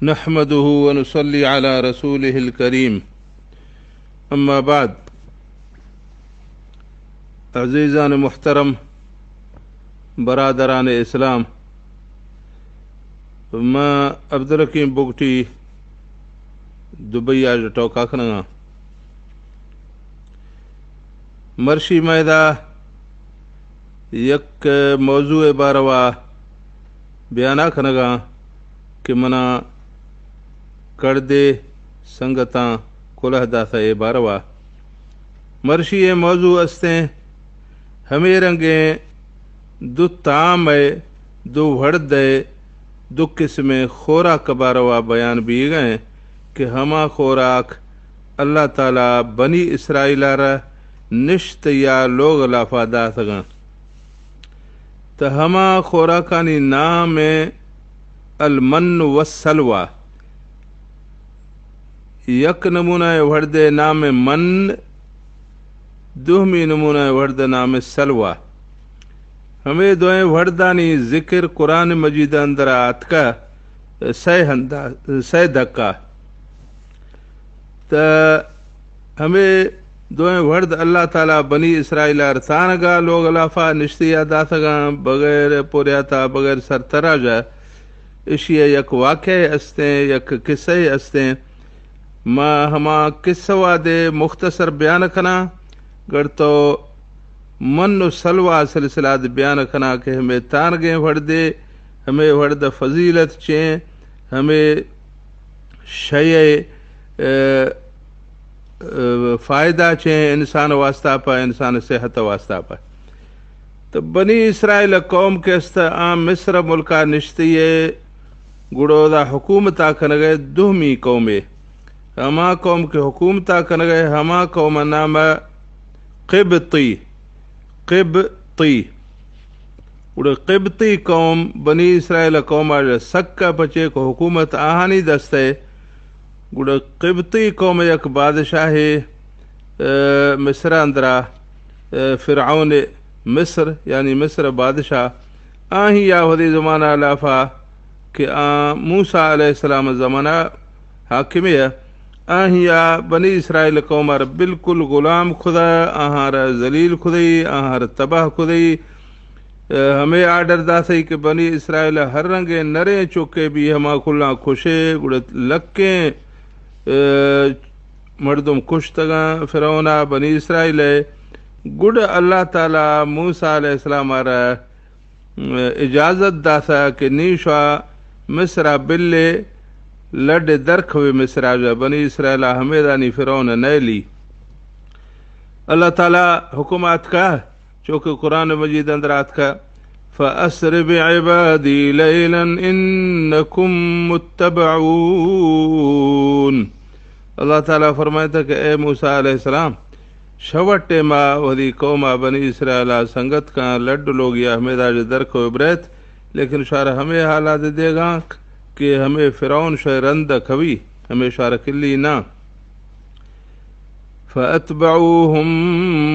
نحمده ونصلي على رسوله الكريم. أما بعد، عزیزان محترم، برادران اسلام، ما عبدالحکیم بگٹی دبئی آج ٹوکا کنگا۔ مرشی میدا یک موضوع باروا بیانا کنگا کہ منا کڑدے سنگتاں کلہ داتا اے باروا۔ مرشی اے موضوع استیں ہمے رنگیں دو طعام ء، دو وڑد ء، دو قسمیں خوراک باروا بیان بیگ ء کہ ہما خوراک اللہ تعالی بنی اسرائیل ء را نشت یا لوگ لافا داتگاں۔ تہ ہما خوراکانی نام ء المن والسلوی۔ یک نمونہ ء وڑد ء نام ء من، دومی نمونہ ء وڑد ء نام ء سلوی۔ ہمے دوئیں وڑدانی ذکر قرآن مجید اندر آتکہ سئے ہندا، سئے دکا۔ تہ ہمے دوئیں وڑد اللہ تعالی بنی اسرائیل ء رتانگا لوگ لافا نشتی ء داتگاں بغیر پریاتا، بغیر سرتراجا۔ اشی ء یک واقعہ استیں، یک قصہ استیں۔ ما ہما قصہ وادے مختصر بیان کناں، گر تو من و سلوی سلسلہ دے بیان کناں کہ ہمے تانگیں وڑدے، ہمے وڑد فضیلت چیں، ہمے شے، ء، ء، فائدہ چیں انسان واسطہ پہ، انسان صحت واسطہ پہ۔ تو بنی اسرائیل قوم کہ است آ مصر ملکا نشتی ہے، گڑا دا حکومتا کنگے دومی قومے۔ ہما قوم کہ حکومتا کنگے، ہما قوم نام قبطی، قبطی۔ گڑا قبطی قوم بنی اسرائیل قوم آ سکا پچے کو حکومت آہانی دستے۔ گڑا قبطی قوم یک بادشاہے، ء، مصر اندرا، ء، فرعون مصر، یعنی مصر بادشاہ، آہی یا وہدی زمانہ لافا کہ آ موسیٰ علیہ السلام زمانہ حاکمے، آہیا بنی اسرائیل قوم ء را بالکل غلام کھدا، آہاں را ذلیل کھدئی، آہاں را تباہ کھدئی۔ ء ہمے آرڈر داتئی کہ بنی اسرائیل ء ہر رنگیں نریں چکے بی ہما کلاں کشے، گڑا لکیں، ء، مردم کشتگاں فرعون ء بنی اسرائیل ء۔ گڑا اللہ تعالی موسیٰ علیہ السلام ء را اجازت داتا کہ نی شوا مصر ء بلے لڈ درکھوے مصر ء، بنی اسرائیل ء ہمیدانی فرعون ء نیلی۔ اللہ تعالی حکم آتکا، چوکہ قرآن مجید اندر آتکا، فَأَسْرِ بِعِبَادِي لَيْلًا إِنَّكُمْ مُتَّبَعُونَ۔ اللہ تعالی فرمائتا کہ اے موسیٰ علیہ السلام، شو ٹیما وہدی قوما بنی اسرائیلا سنگت کاں لڈ لوگیا ہمیدا ژہ درکو بریت، لیکن شار ہمے حالا دے دیگاں کہ ہمے فرعون شے رند کوی، ہمے شار کلی نہ۔ فَأَتْبَعُوهُمْ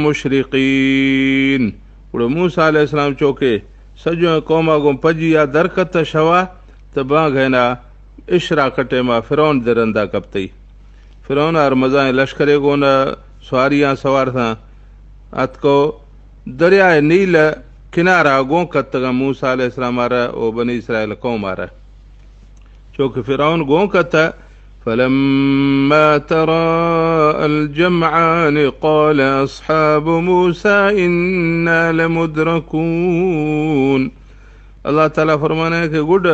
مُشْرِقِينَ۔ گڑا موسیٰ علیہ السلام چوکہ سجو قوما گوں پجیا درکت شوا، تہ بانگھینا اشراق ٹیما فرعون درندا کپتئی۔ فرعون ار مزائیں لشکرے گون سواریاں سوار تھاں، اتکو دریائے نیل کنارا گون کتگاں موسیٰ علیہ السلام آرا او بنی اسرائیل قوم آرا۔ چوکہ فرعون گون کتہ، فلما تراءى الجمعان قال أصحاب موسى إنا لمدركون۔ اللہ تعالی فرمانے کہ گڈ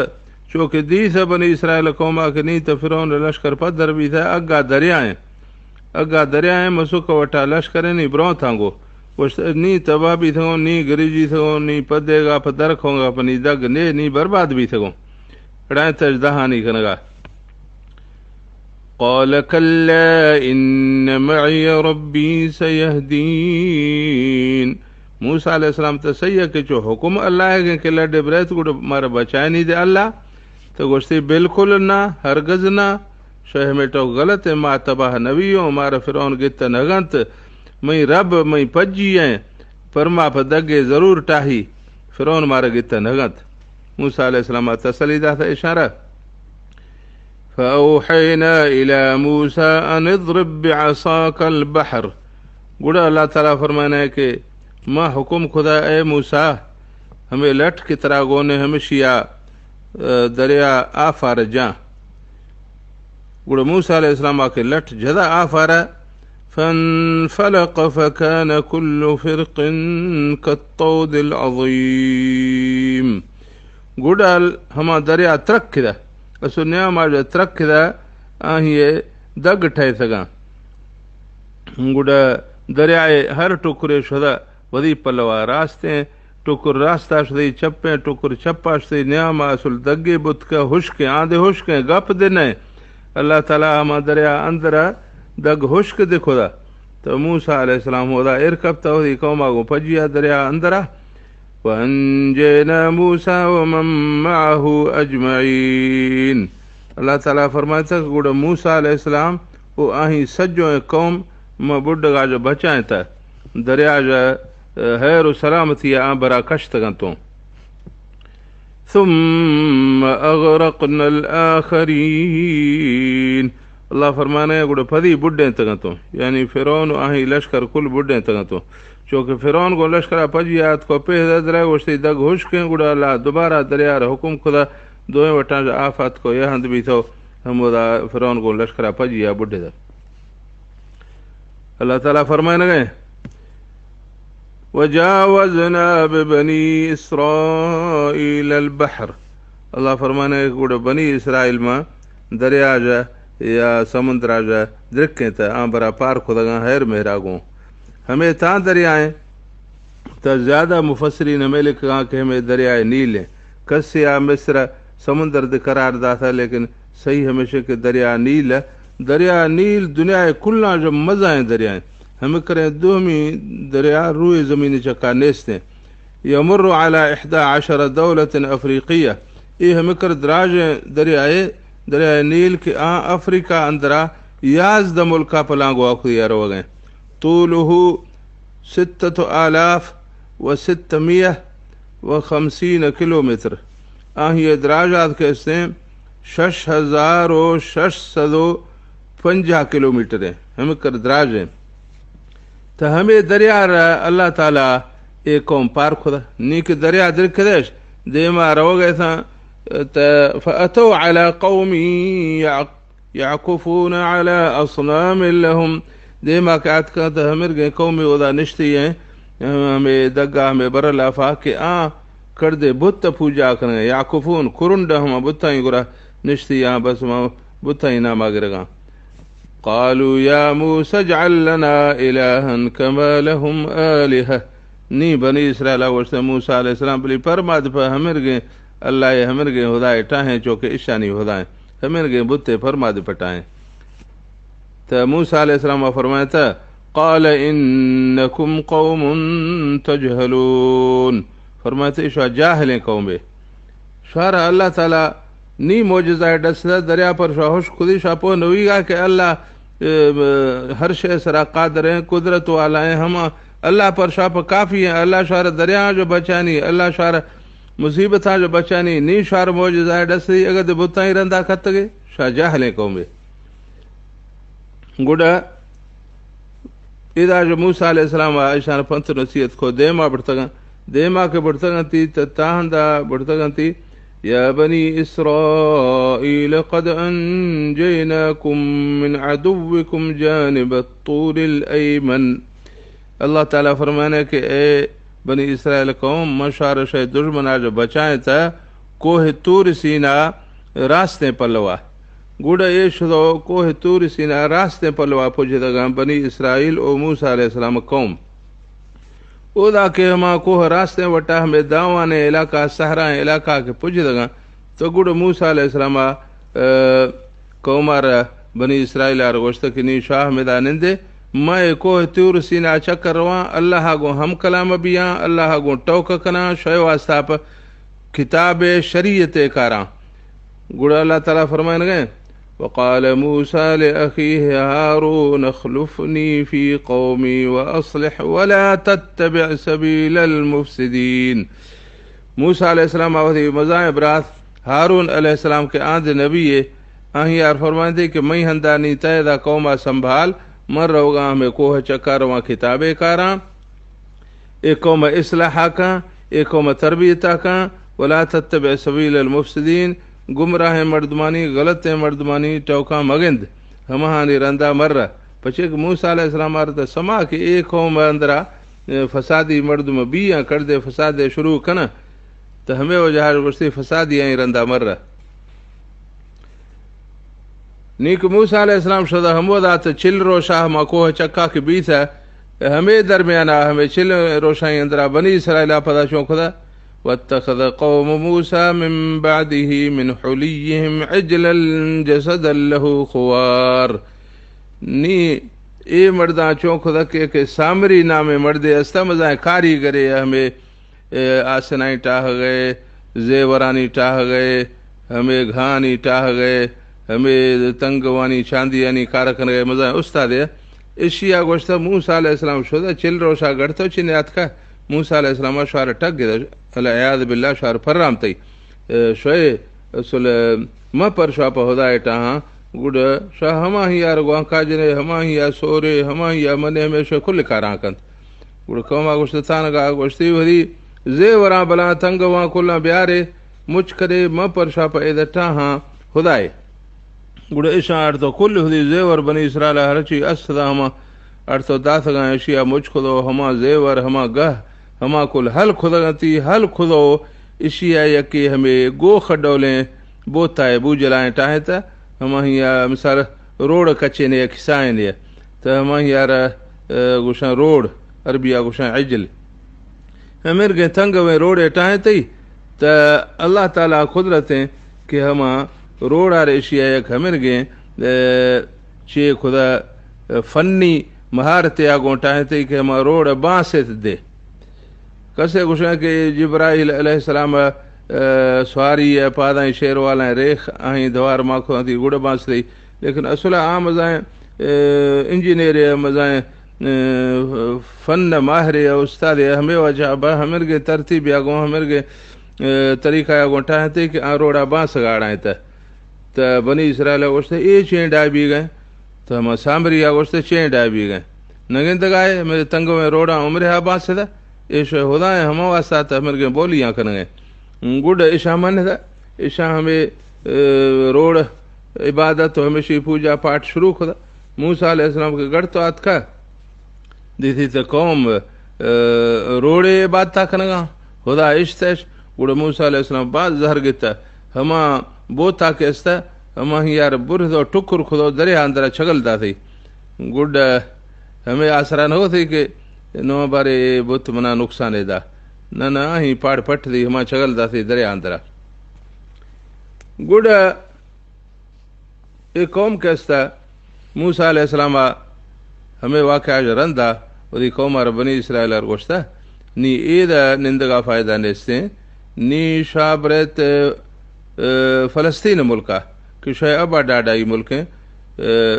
چوکہ دیثہ بنی اسرائیل قوما کہ نی تہ فرعون لشکر پدر بیثہ، اگا دریائیں، اگا دریائیں مسک وٹا لشکر نی برونتاں گو۔ گوشت، نی تباہ بیثگوں، نی گریجیثگوں، نی پدیگا پہ درکھونگا پہ نی دگ نے، نی برباد بیثگوں۔ اڑائیں تج دہانی کنگا۔ قال كلا إن معي ربي سيهدين۔ موسیٰ علیہ السلام تہ سہی کہ چو حکم اللہ ء کہ لڈ بریت گڑ مارا بچائنی دے اللہ۔ تہ گوشتی، بالکل نہ، ہرگز نہ، شہ ہمیٹو غلط، ما تباہ نویوں، مارا فرعون گت نگنت، مئی رب مئی پجی ہیں، پر ما پہ دگے ضرور ٹاہی، فرعون مارا گت نگنت۔ موسیٰ علیہ السلام تسلی داتا اشارہ۔ فأوحينا إلى موسى أن اضرب بعصاك البحر۔ گڑا اللہ تعالیٰ فرمانے کہ ما حکم کھدا اے موسیٰ، ہمے لٹ کہ ترا گونے ہمشیا، اے، دریا آفار جاں۔ گڑا موسیٰ علیہ السلام آ کہ لٹ جھدا آفارا، فانفلق فكان كل فرق كالطود العظيم۔ گڈال ہما دریا ترک کدا، اسو نیام آجا ترک کدا، آہی دگ ٹھیسگاں۔ گڈا دریائے ہر ٹکرے شدا وزی پلوا راستیں، ٹکر راستا شدی چپیں، ٹکر چپا شدی نیام، اصل دگے بتکا ہشکیں، آندے ہشکیں، گپ دے نئے۔ اللہ تعالیٰ ہما دریا اندرا دگ ہشک دے کھدا۔ تو موسیٰ علیہ السلام ہودا ایر کپتا، ہوتی قوما گو پجیا دریا اندرا۔ وأنجينا موسى ومن معه أجمعين۔ اللہ تعالیٰ فرمائتا کہ گڑا موسیٰ علیہ السلام و آہی سجو قوم ما بڈگا جا بچائیں تا دریا جا، اے، خیر و سلامتی آن برا کشتگن تو۔ ثم أغرقنا الآخرين۔ اللہ فرمانے گڑا پدی بڈیں تگن تو، یعنی فرعون و آہی لشکر کل بڈیں تگن تو۔ چونکہ فرعون گو لشکرا پجی آت کو، پیہ در درائے گوشتی دگ ہشکیں، گڑا اللہ دوبارہ دریا را حکم کھدا، دوئیں وٹاں جا آفات کو، یہ ہند بھی تو ہمودا فرعون گو لشکرا پجی آ بڈے دا۔ اللہ تعالیٰ فرمائے نگئے، وجاوزنا ببني إسرائيل البحر۔ اللہ فرمانے گڑا بنی اسرائیل ما دریا جا یا سمندرا جا درکیں تا آن برا پار کھدگاں ہیر مہرا گوں۔ ہمے تاں دریائیں تا زیادہ مفسرین ہمے لکھگاں کہ ہمے دریائے نیل ہیں۔ کسے آ مصر سمندر دے قرار داتا، لیکن صحیح ہمیشہ کہ دریا نیل ہے۔ دریا نیل دنیا کلاں جو مزائیں دریائیں۔ ہمے کریں دومی دریا روئے زمین چکا نیستیں۔ يمر على إحدى عشر دولة أفريقية۔ اے ہمکر دراجیں دریائے، دریائے نیل کہ آں افریقہ اندرا یازدہ ملکا پلانگو آکھدی آ روگیں۔ طوله ستة آلاف و ستمية و خمسين کلومیتر۔ آہی دراجات کہ استیں شش ہزار و شش سد و پنجاہ کلومیٹر ہیں، ہمکر دراجیں۔ تا ہمے دریا را اللہ تعالیٰ اے قوم پار کھدا۔ نی کہ دریا در کدش، دیما روگ ایساں، تا فأتوا على قوم يعق-، يعكفون على أصنام لهم۔ دیما کہ آتکاں تا ہمرگیں قومی اودا نشتی ہیں، ہمے دگا ہمے برلافا کہ آ کڑدے بت پوجا کنگے، يعكفون، کرنڈ ہما بتائیں گرا نشتی آ بس ما بتائیں ناما گرگاں۔ قالوا يا موسى اجعل لنا إلها كما لهم آلهة۔ نی بنی اسرائیل گوشت موسیٰ علیہ السلام، بلی پرماد پہ ہمرگیں اللہ، ہمرگیں خدائے ٹاہیں چوکہ اشانی خدائیں، ہمرگیں بتے پرماد پٹائیں۔ تا موسیٰ علیہ السلام فرمائتا، قال إنكم قوم تجهلون۔ فرمائتا، اشوا جاہلیں قومے۔ شوارا اللہ تعالیٰ نی معجزہ ڈس دا، دریا پر شوا ہشک کھدی، شوا پوہ نویگا کہ اللہ، اے، ہر شے سرا قادر ہیں، قدرت والا ہیں، ہما اللہ پر شوا پہ کافی ہیں، اللہ شوارا دریا جو بچانی، اللہ شوارا مصیبتاں جو بچانی، نی شوارا معجزہ ڈس دی، اگر دے بتائیں رندا کھتگے، شوا جاہلیں قومے۔ گڈا ادا جو موسیٰ علیہ السلام ء ایشان پنت نصیحت کو دیما بڑتگاں، دیما کہ بڑتگاں تی ت-، تاہندا بڑتگاں تی، يا بني إسرائيل قد أنجيناكم من عدوكم جانب الطور الأيمن۔ اللہ تعالیٰ فرمانے کہ اے بنی اسرائیل قوم، ما شوارا شے دشمنا جو بچائیں تا کوہ طور سینا راستیں پلوا۔ گڑا اے شدو کوہ طور سینا راستیں پلوا پجدگاں بنی اسرائیل او موسیٰ علیہ السلام قوم۔ اودا کہ ہما کوہ راستیں وٹا ہمے داوانیں علاقہ، صحرائیں علاقہ کہ پجدگاں، تو گڑا موسیٰ علیہ السلام، اے، قوم ء را، بنی اسرائیل ء را گوشت کہ نی شاہ ہمدا نندے، ما اے کوہ طور سینا چکر رواں، اللہ ء گوں ہم کلام بیاں، اللہ ء گوں ٹوک کناں، شے واسطہ پہ کتاب شریعت کاراں۔ گڑا اللہ تعالیٰ فرمائنگے، وقال موسى لأخيه هارون اخلفني في قومي وأصلح ولا تتبع سبيل المفسدين۔ موسیٰ علیہ السلام ء وتی مزائیں برات ہارون علیہ السلام کہ آند نبی ء آہی یار فرمائندے کہ مئی ہندا نی تہ ادا قوم ءَ سنبھال، من روگاں ہمے کوہ چکا رواں کتابے کاراں، اے قوم ءَ اصلاح کاں، اے قوم ءَ تربیت کاں، ولا تتبع سبیل المفسدین، گمراہیں مردمانی، غلطیں مردمانی ٹوکاں مگند، ہماہانی رندا مرہ۔ پچے کہ موسی علیہ السلام آرتا سما کہ اے قوم اندرا، اے، فسادی مردم بیاں، کردے فساد شروع کناں، تو ہمے وجہ گوشتی فسادی آئی رندا مرہ۔ نی کہ موسی علیہ السلام شدہ ہمودا تو چل روشا ہما کوہ چکا کہ بیتہ، ہمے درمیانا ہمے چل روشانی اندرا بنی اسرائیل پدا چون کھدا، واتخذ قوم موسی من بعده من حلیهم عجلا جسدا له خوار۔ نی اے مرداں چون کھدا کہ، کہ سامری نامیں مردے استا مزائیں کاریگرے ہمے اے، آسنانی ٹاہگ ءَ، زیورانی ٹاہگ ءَ، ہمے گھانی ٹاہگ ءَ، ہمے تنگوانی چاندیانی کار کنگ ءَ مزن استادے۔ اشی ءَ گوشتہ موسی علیہ السلام شدہ چل روشا گڑتو چنے آتکہ۔ موسی علیہ السلام ءَ شوار ٹک گدہ، العیاذ باللہ، شوار پرام تئی۔ اے، شوئے اصل مہ پر شوا پہ ہدائے ٹاہاں، گڑا شوا ہماہی یار گوانکا جنے، ہماہی یا سورے، ہماہی یا منے، ہمیشہ کل کاراں کنت۔ گڑا قوما گوشت، تانگا گوشتی، وری زیوراں بلاں تنگواں کلاں بیارے، مچ کرے، مہ پر شوا پہ اے دٹاہاں ہدائے۔ گڑا اشاں اڑتو کل ہدی زیور بنی اسرائیل ہرچی است دا ہما اڑتو داتگاں، اشیا مچ کھدو، ہما زیور، ہما گہ، ہما کل ہل کھدگنتی، ہل کھدو، اشیا یکے ہمے گوخ ڈولیں بوتائے بوجلائیں ٹاہیں تہ، ہماہیا مثال روڑ کچے نے کسائیں نے، تہ ہماہیا را، اے، گوشاں روڑ، عربیا گوشاں عجل۔ ہمرگیں تنگویں روڑے ٹاہیں تئی، تہ اللہ تعالی قدرتیں کہ ہما روڑا ریشیا یک ہمرگیں، اے، چے خدا، اے، فنی مہارتے آ گوں ٹاہیں تئی کہ ہما روڑ بانسے دے۔ کسے گوشاں کہ جبرائیل علیہ السلام، اے، سواری اے پادائیں شیر والائیں ریخ آہیں دوار ما کھداں تئی گڑ بانس دئی۔ لیکن اصل عام مزائیں، اے، انجینئر اے، مزائیں، اے، فن ماہر اے، استاد اے، ہمے وجہ بہ ہمرگے ترتیب یا گوں ہمرگے، اے، طریقہ یا گوں ٹاہتے کہ آ روڑا بانس گاڑائیں تہ۔ تہ بنی اسرائیل گوشتے، اے چین ڈائبی گئے؟ تہ ہما سامری گوشتے، چین ڈائبی گئے؟ نگندگائے، میرے تنگویں روڑاں عمرے ہا بانس دا، اے شے ہدائیں ہما واسطہ تہ ہمرگے بولیاں کنگے۔ گڈ اشاں من دا، اشاں ہمے، اے، روڑ عبادت و ہمیشی پوجا پاٹ شروع کھدا۔ موسی علیہ السلام کہ گڑ تو آتکا، دیتی تہ قوم، اے، روڑے عبادتا کنگا، ہدا اشتش۔ گڑا موسی علیہ السلام باز زہر گتا، ہما بوتا کہ استا، ہما ہی یار برز و ٹکر کھدو دریا اندرا چگل داتی۔ گڈ ہمے آسرا نہ ہوتی کہ نو بارے بت منا نقصان دا۔ نہ، نہ، ہی پاڑ پٹ دی، ہما چگل داتی دریا اندرا۔ گڈ اے قوم کہ استا، موسی علیہ السلام ء ہمے واقعہ ء رندا وتی قوم ء را بنی اسرائیل ء گوشتہ، نی اید ء نندگا فائدہ نیستیں، نی شاہ بریت، اے، فلسطین ملک ء کہ شاہ ابا ڈاڈائی ملکیں، اے،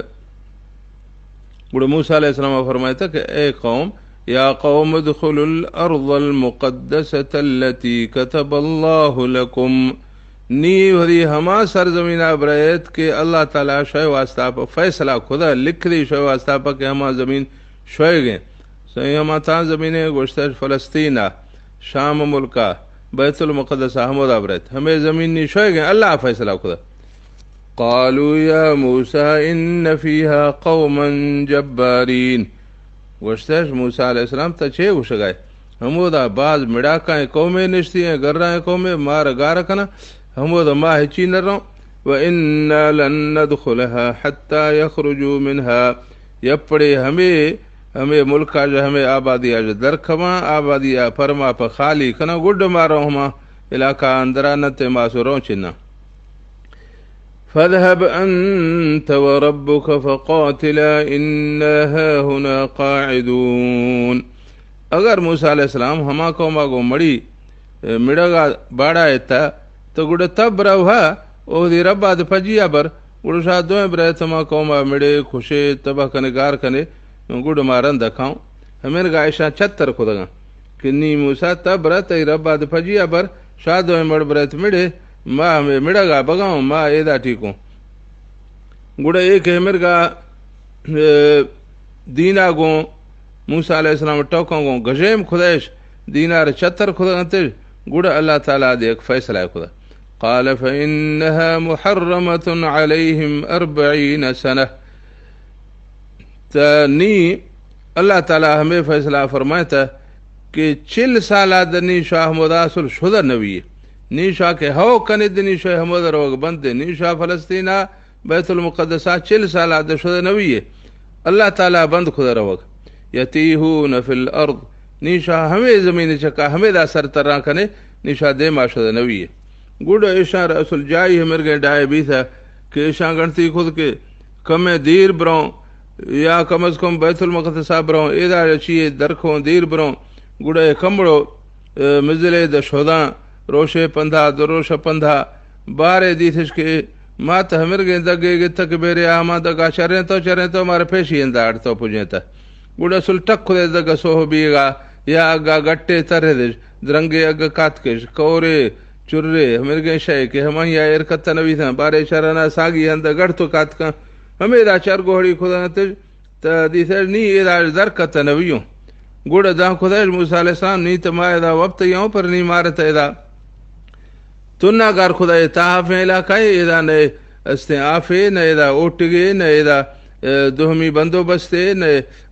گڑا موسی علیہ السلام ء فرمائتا کہ اے قوم، یا قوم ادخلوا الارض المقدسة التي كتب الله لكم، نی وری ہما سرزمینا برایت کہ اللہ تعالی شے واسطہ پہ فیصلہ کھدا، لکھ دی شے واسطہ پہ کہ ہما زمین شے گیں۔ سہی ہما تاں زمینے گوشتہ فلسطین ء، شام ملک ء، بیت المقدس ء ہمودا برایت۔ ہمے زمین نی شے گیں، اللہ فیصلہ کھدا۔ قالوا يا موسى إن فيها قوما جبارين۔ گوشتش، موسی علیہ السلام، تہ چے گوشگائے؟ ہمودا باز مڑاکائیں قومے نشتی ہیں، گرائیں قومے، مار گار کنا، ہمودا ما ہچی نہ روں۔ وإنا لن ندخلها حتى يخرجوا منها۔ یپڑے ہمے، ہمے ملکا جو ہمے آبادیا جو در کھواں، آبادیا پرما پہ خالی کنا، گڈ ما روں ہما علاقہ اندرا، نہ تے ما سو روں چنا۔ فاذهب أنت وربك فقاتلا إنا هاهنا قاعدون۔ اگر موسی علیہ السلام ہما قوما گوں مڑی، اے، مڑگا باڑا ایتا، تو گڑا تب روہا، او دی ربا دے پجیا بر، گڑا شاہ دوئیں برے تما قوما مڑے، کھشے، تباہ کنے، گار کنے، گڑا ما رند کھاؤں۔ ہمیں گا ایشاں چتر کھدگاں۔ کہ نی موسی، تب رہ تئی ربا دے پجیا بر، شاہ دوئیں مڑ برت مڑے، ما ہمے مڑگا بگاؤں، ما ایدا ٹھیکوں۔ گڑا اے کہ ہمرگا، اے، دینا گوں موسیٰ علیہ السلام ٹوکاں گوں گژیم کھدائش، دینا را چتر کھدگنتش، گڑا اللہ تعالیٰ دے یک فیصلہ کھدا۔ قال فإنها محرمة عليهم أربعين سنة۔ تا نی اللہ تعالیٰ ہمے فیصلہ فرمائتا کہ چل سال آ دنی شاہ ہمودا اصل شدہ نوی۔ نی شاہ کہ ہو کنے دنی شاہ ہمودا روگ بندے، نی شاہ فلسطینہ بیت المقدس آ چل سال آ دشدہ نوی۔ اللہ تعالیٰ بند کھدا روگ۔ یتیہون فی الارض، نی شاہ ہمے زمین چکا ہمے دا سر تران کنے، نی شاہ دیما شدہ نوی۔ گڑا ایشاں رسول جائی ہمرگیں ڈائے بیتہ کہ ایشاں گنتی کھد کہ کمیں دیر بروں یا کم از کم بیت المقدس آ بروں، ایدا چیے درکھوں دیر بروں، گڑا اے کمڑو، اے، مزلے دہ شوداں، روشے پندھا، دو روش پندھا، بارے دیتش کہ مات ہمرگیں دگے گتہ کہ بیرے آ ہما دگا چریں تو، چریں تو مارا پیشی اندا اڑ تو پجیں تہ۔ گڑا سل ٹک کھدے دگہ سوہ بیگا یا اگا گٹے ترہ دش، درنگے اگہ کاتکش، کورے، چرے، ہمرگیں شے کہ ہمائی آ ایر کتہ نویساں، بارے چرنا ساگی ہندہ گڑ تو کاتکاں، ہمے دا چر گوہڑی کھداں تہ، تہ دیسر نی اے دا در کتہ نویوں۔ گڑا داں کھداش موسیٰ علیہ السلام نی تہ ما ادا وپت یوں پر نی مارت ادا تنا گار کھدا اے تحافیں علاقہ اے، ادا نہ استیں آفے، نہ ادا اوٹگے، نہ ادا، اے، دومی بندوبستے، نہ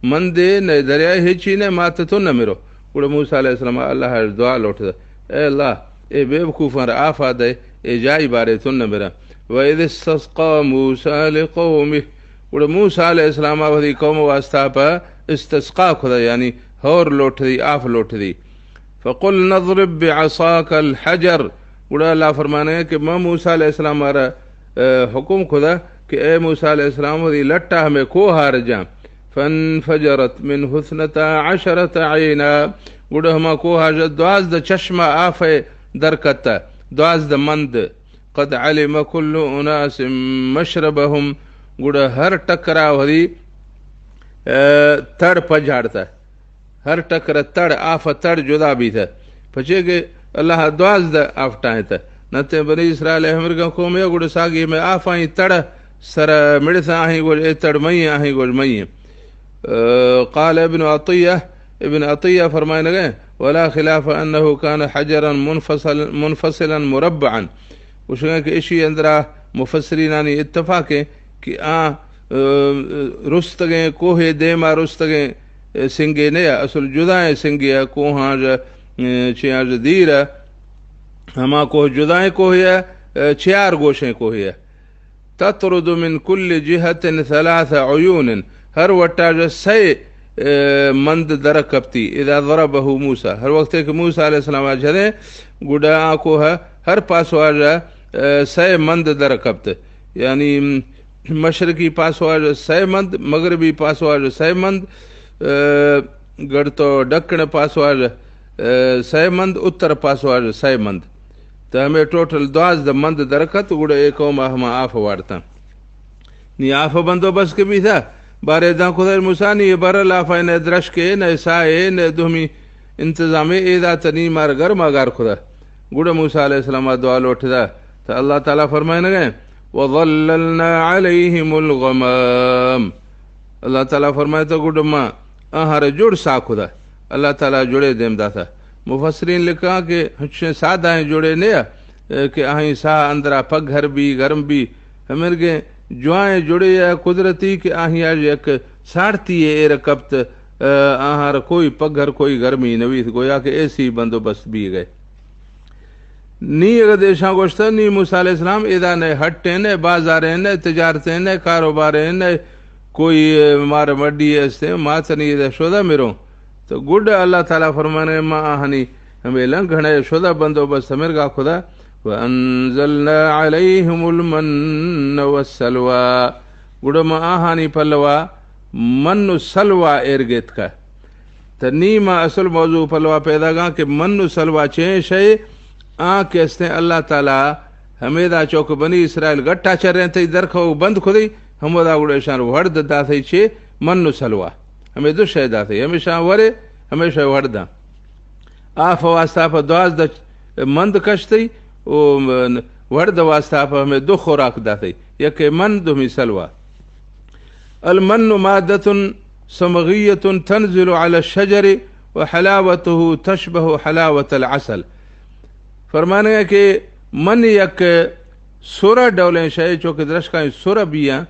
مندے، نہ دریائے ہچی نہ مات تن نہ مرو۔ گڑا موسیٰ علیہ السلام اللہ دعا لوٹتا، اے اللہ، اے بے وقوفاں را آفا دے، اے جائی بارے تن نہ مرا۔ وَإِذِ اسْتَسْقَىٰ مُوسَىٰ لِقَوْمِهِ۔ گڑا موسیٰ علیہ السلام وتی قوم واسطہ پہ استسقا کھدا، یعنی ہور لوٹ دی، آف لوٹ دی۔ فَقُلْنَا اضْرِب بِعَصَاكَ الْحَجَرَ۔ گڑا اللہ فرمانے کہ ما موسیٰ علیہ السلام آرا، اے، حکم کھدا کہ اے موسیٰ علیہ السلام وتی لٹا ہمے کوہ آر جاں۔ فَانْفَجَرَتْ مِنْهُ اثْنَتَا عَشْرَةَ عَيْنًا۔ گڑا ہما کوہ آ دوازدہ چشمہ آفے در کتہ، دوازدہ مند۔ قَدْ عَلِمَ كُلُّ أُنَاسٍ مَشْرَبَهُمْ۔ گڑا ہر ٹکرا وتی، اے، تڑ پجاڑتا۔ ہر ٹکر تڑ، آف تڑ جدا بیتہ۔ پچے کہ اللہ دوازدہ آف ٹاہینتہ۔ نتے بنی اسرائیل ہمرگاں قومے گڑا ساگی میں آفائی تڑ سر مڑساں، آہیں گوش اے تڑ مئی، آہیں گوش مئی۔ اے، قال ابن عطیہ، ابن عطیہ فرمائنگے، ولا خلاف انه كان حجرا منفصل-، منفصلا مربعا۔ گوشگا کہ اشی اندرا مفسرینانی اتفاق ہے کہ آ، اے، رستگیں کوہ دیما رستگیں، اے، سنگے نیا، اصل جدائیں سنگے ء، کوہاں ژ، اے، چیاں ژ دیر ء، ہما کوہ جدائیں کوہ ء، اے، چیار گوشیں کوہ ء۔ تطرد من كل جهة ثلاث عيون، ہر وٹا ژ سئے، اے، مند در کپتی۔ اذا ضربه موسى، ہر وقت کہ موسی علیہ السلام ء جھدیں، گڈا آ کوہ ہر پاسو ء ژ، اے، سئے مند در کپت۔ یعنی، مشرقی پاسو ء ژ سئے مند، مغربی پاسو ء ژ سئے مند، اے، گڑ تو ڈکن پاسو ء ژ، اے، سئے مند، اتر پاسو ء ژ سئے مند۔ تو ہمے ٹوٹل دوازدہ مند درکت، گڑا اے قوم ء ہما آف وارتاں۔ نی آف بندوبست کہ بیتا، بارے داں خدا موسی نی بر لاف ء نہ درشکے، نہ سائے، نہ دومی انتظامے، اے دات نی مار گرما گار خدا۔ گڑا موسی علیہ السلام ء دعا لوٹدا، تو اللہ تعالی فرمائنگے، وظللنا عليهم الغمام۔ اللہ تعالی فرمائے تو گڈ ما آہار جوڑ سا کھدا۔ اللہ تعالی جوڑے دیم داتا۔ مفسرین لکھا کہ ہنچیں سادہ ہیں جوڑے نیا، اے، کہ آہیں سا اندرا پگھر بی، گرم بی، ہمرگیں جوائیں جوڑے یا قدرتی کہ آہیں آج یک سارتی اے ایر کپت، اے، آہار کوئی پگھر کوئی گرمی نویت، گویا کہ ایسی بندوبست بی گئے۔ نی اگہ دیشاں گوشتہ، نی موسی علیہ السلام ادا نئے ہٹیں، نئے بازاریں، نئے تجارتیں، نئے کاروباریں، نئے کوئی، اے، مار مڈی استیں، ما تنی ادا شدہ مروں۔ تو گڈ اللہ تعالی فرمانے، ما آہنی ہمیں لنگھنے شدہ بندوبست ہمرگا خدا، وانزلنا عليهم المن والسلوى۔ گڈ ما آہانی پلوا من و سلوا ایر گیتکہ۔ تہ نی ما اصل موضوع پلوا پیدا گاں کہ من و سلوا چیں شے، آ کہ استیں اللہ تعالی ہمیدا چوک بنی اسرائیل گٹا چریں تئی درکھو بند کھدی، ہمودا گڑا اشان وڑد داتئی چے من و سلوا۔ ہمیں دو شے داتئی، ہمیشاں ورے، ہمیشہ وڑداں۔ آف واسطہ پہ دوازدہ مند کشتئی، او وڑد واسطہ پہ ہمیں دو خوراک داتئی، یکے من، دومی سلوا۔ المن مادة صمغية تنزل على الشجر وحلاوته تشبه حلاوة العسل۔ فرمانگا کہ من یک سرہ ڈولیں شے، چو کہ درشکائیں سرہ بیاں،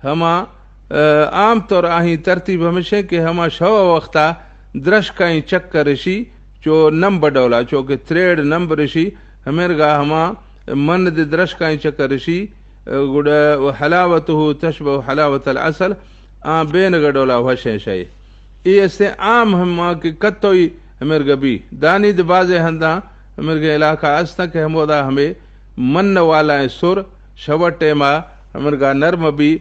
ہما، آ، عام طور آہی ترتیب ہمیش ایں کہ ہما شوا وختا درشکائیں چکر رشی، چو نمب ڈولا، چو کہ تریڑ نمب رشی، ہمیرگا ہما من دے درشکائیں چکر رشی، گڑا وحلاوته تشبه حلاوة العسل، آ بینگ ڈولا وشیں شے۔ اے استیں عام ہما کہ کتوئی ہمیرگا بی۔ دانی دے بازیں ہنداں ہمیرگیں علاقہ استاں کہ ہمودا ہمے من والائیں سر شوا ٹیما ہمیرگا نرم بی،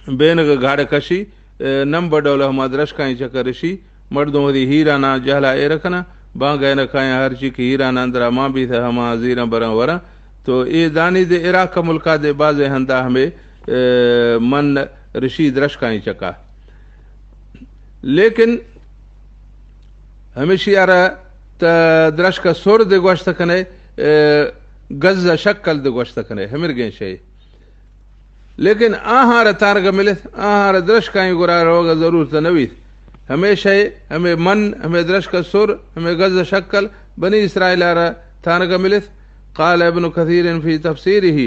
بینگ گھاڑ کشی، اے، نمب ڈول ہما درشکائیں چکر رشی، مردم وتی ہیراناں جہلا ایر کناں، بانگا نہ کایاں، ہرچی کہ ہیراناں اندرا مان بیت ہما زیراں براں وراں۔ تو اے دانی دے عراق ملکا دے بازیں ہندا ہمے، اے، من رشی درشکائیں چکا۔ لیکن ہمیشی آرا تا درشک سر دے گوشت کنے، اے، گز شکل دے گوشت کنے، ہمیرگیں شے۔ لیکن آہاں را تانگہ ملت، آہاں را درشکائیں گورا روگا ضرورت نہ بیت۔ ہمے شے، ہمے من، ہمے درشک سر، ہمے گز شکل بنی اسرائیل را تانگہ ملت۔ قال ابن كثير في تفسيره،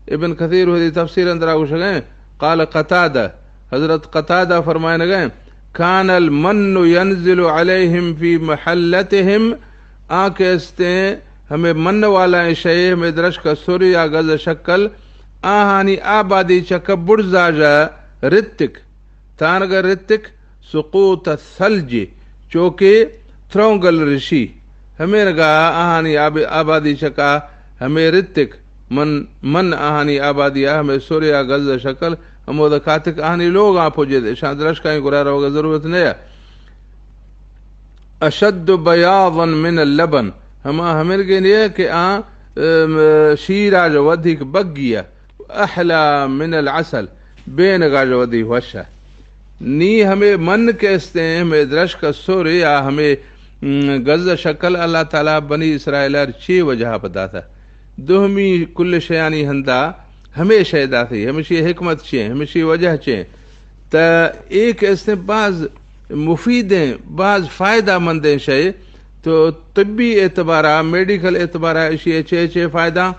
ابن کثیر وتی تفسیر اندرا گوشگیں، قال قتادہ، حضرت قتادہ فرمائنگیں، كان المن ينزل عليهم في محلتهم، آ کہ استیں ہمے من والائیں شے، ہمے درشک سر یا گز شکل، آہانی آبادی چکا بڑزاژا رتک، تانگہ رتک، سقوط الثلج، چوکہ ترونگل رشی، ہمیرگا آہانی آب-، آبادی چکا ہمے رتک، من، من آہانی آبادی آ ہمے سر یا گز شکل، ہمودا کاتک آہانی لوگاں پجد، اشاں درشکائیں گورا روگا ضرورت نیا۔ اشد بیاضا من اللبن، ہما ہمرگے نیہ کہ آ، ام، شیراژ ودیک بگی ء، احلا من العسل، بینگاژ ودی وش ء۔ نی ہمے من کہ استیں، ہمے درشک سر یا ہمے، ام، گز شکل اللہ تعالی بنی اسرائیل ء چے وجہ پہ داتا؟ دومی کل شیانی ہندا ہمے شے داتی، ہمشی حکمت چیں، ہمشی وجہ چیں؟ تا اے کہ استیں باز مفیدیں، باز فائدہ مندیں شے۔ تو طبی اعتبارا، میڈیکل اعتبارا اشی چے چے فائدہ؟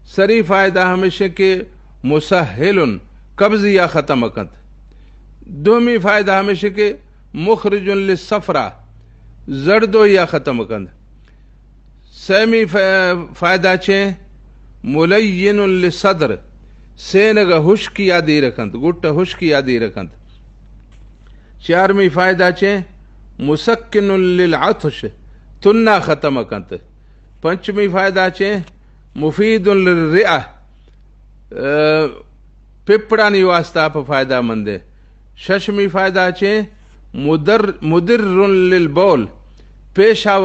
سری فائدہ ہمیش کہ مسہل، قبضی ء ختم کنت۔ دومی فائدہ ہمیش کہ مخرج للصفرا، زردوئی ء ختم کنت۔ سیمی ف-، فائدہ چیں؟ ملین للصدر، سینگ ء ہشکی ء دیر کنت، گٹ ء ہشکی ء دیر کنت۔ چارمی فائدہ چیں؟ مسکن للعطش، تنا ختم کنت۔ پنچمی فائدہ چیں؟ مفید للرئہ، ء، پپڑانی واسطہ پہ فائدہ مندیں۔ ششمی فائدہ چیں؟ مدر، مدر للبول، پیشاب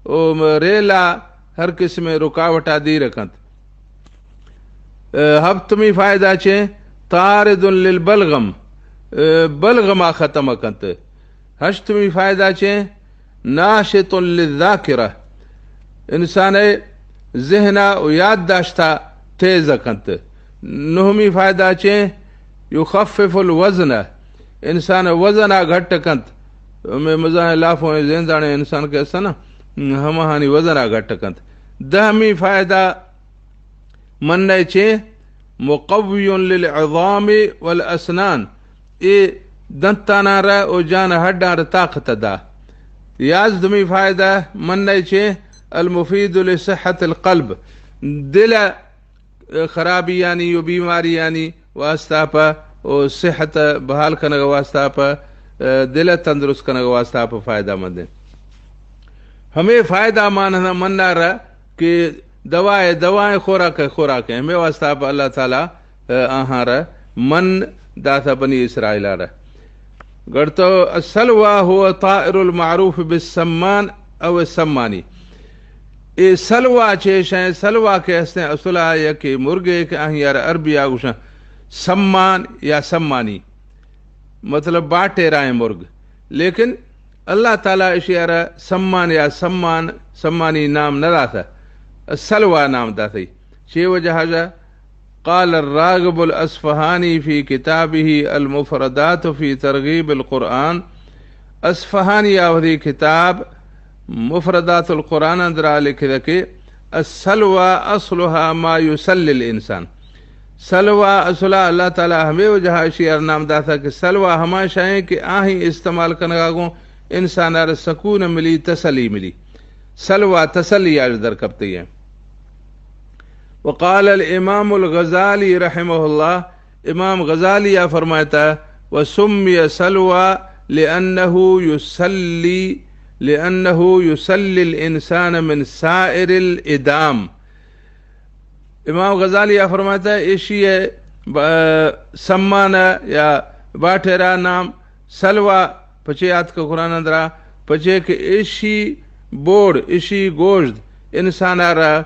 و ریلا ہر قسم رکاوٹا دیر کنت۔ ء، ہپتمی فائدہ چیں؟ طارد للبلغم، ء، بلغما ختم کنت۔ ہشتمی فائدہ چیں؟ ناشط للذاکرہ، انسان ء ذہن ء و یادداشت ء تیز کنت۔ نہمی فائدہ چیں؟ یخفف الوزن، انسان ء وزن ء گھٹ کنت۔ ہمے مزائیں لافویں زیندانیں انسان کہ استن، ہماہانی وزن ء گھٹ کنت۔ دہمی فائدہ منئے چیں؟ مقوی للعظام والاسنان، اے دنتاناں را و جان ہڈاں را طاقت دا۔ یازدمی فائدہ منئے چیں؟ المفید لصحت القلب، دل خرابیانی و بیماریانی واسطہ پہ و صحت بحال کنگ واسطہ پہ، دل تندرست کنگ واسطہ پہ فائدہ مندیں۔ ہمے فائدہ مان منا را کہ دوائے، دوائیں خوراک، خوراک ہیں۔ ہمیں واسطہ پہ اللہ تعالی، آ، آہاں را من داتا بنی اسرائیل را۔ گڑتو السلوى هو طائر المعروف بالسمان او السمانی۔ اے سلوا چے شے؟ سلوا کہ ہستیں اصلا یکے مرگے کہ آہی را عربی آگوشن سمان یا سمانی۔ مطلب باٹے رائیں مرگ۔ لیکن اللہ تعالی اشی ء را سمان یا سمان، سمانی نام نہ داتہ، سلوا نام داتئی۔ چے وجہ جا؟ قال الراغب الأصفهاني في كتابه المفردات في ترغيب القرآن، اصفهانی آ وتی کتاب مفردات القرآن اندرا لکھتا کہ السلوى أصلها ما يسلي الإنسان۔ سلوى اصلا اللہ تعالی ہمے وجہ اشی ار نام داتا کہ سلوى ہما شے ایں کہ آہی استعمال کنگا گوں انسان ار سکون ملی، تسلی ملی۔ سلوى تسلی آج در کپتی ہے۔ وقال الامام الغزالی رحمہ اللہ، امام غزالی آ فرمائتا، وسمي سلوى لأنه يسلي، لأنه يسلي الإنسان من سائر الإدام۔ امام غزالی آ فرمائتا، ایشی ء ب-، سمانہ یا باٹرا نام سلوى پچے آتک قرآن اندرا، پچے کہ ایشی بوڑ، ایشی گوشت انسان ء را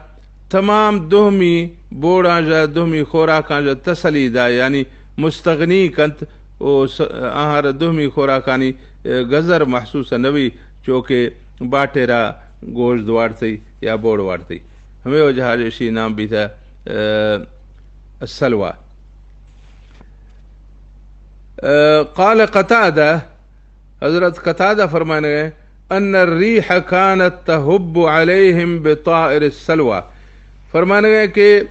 تمام دومی بوڑاں ژا، دومی خوراکاں ژا تسلی دا، یعنی مستغنی کنت و س-، آہاں را دومی خوراکانی، ء، گزر محسوس نوی، چو کہ باٹرا گوشت وارتی یا بوڑ وارتی۔ ہمے وجہ ء ایشی نام بیتا، ء، السلوى۔ ء، قال قتادہ، حضرت قتادہ فرمانگے، ان الريح كانت تهب عليهم بطائر السلوى۔ فرمانگے کہ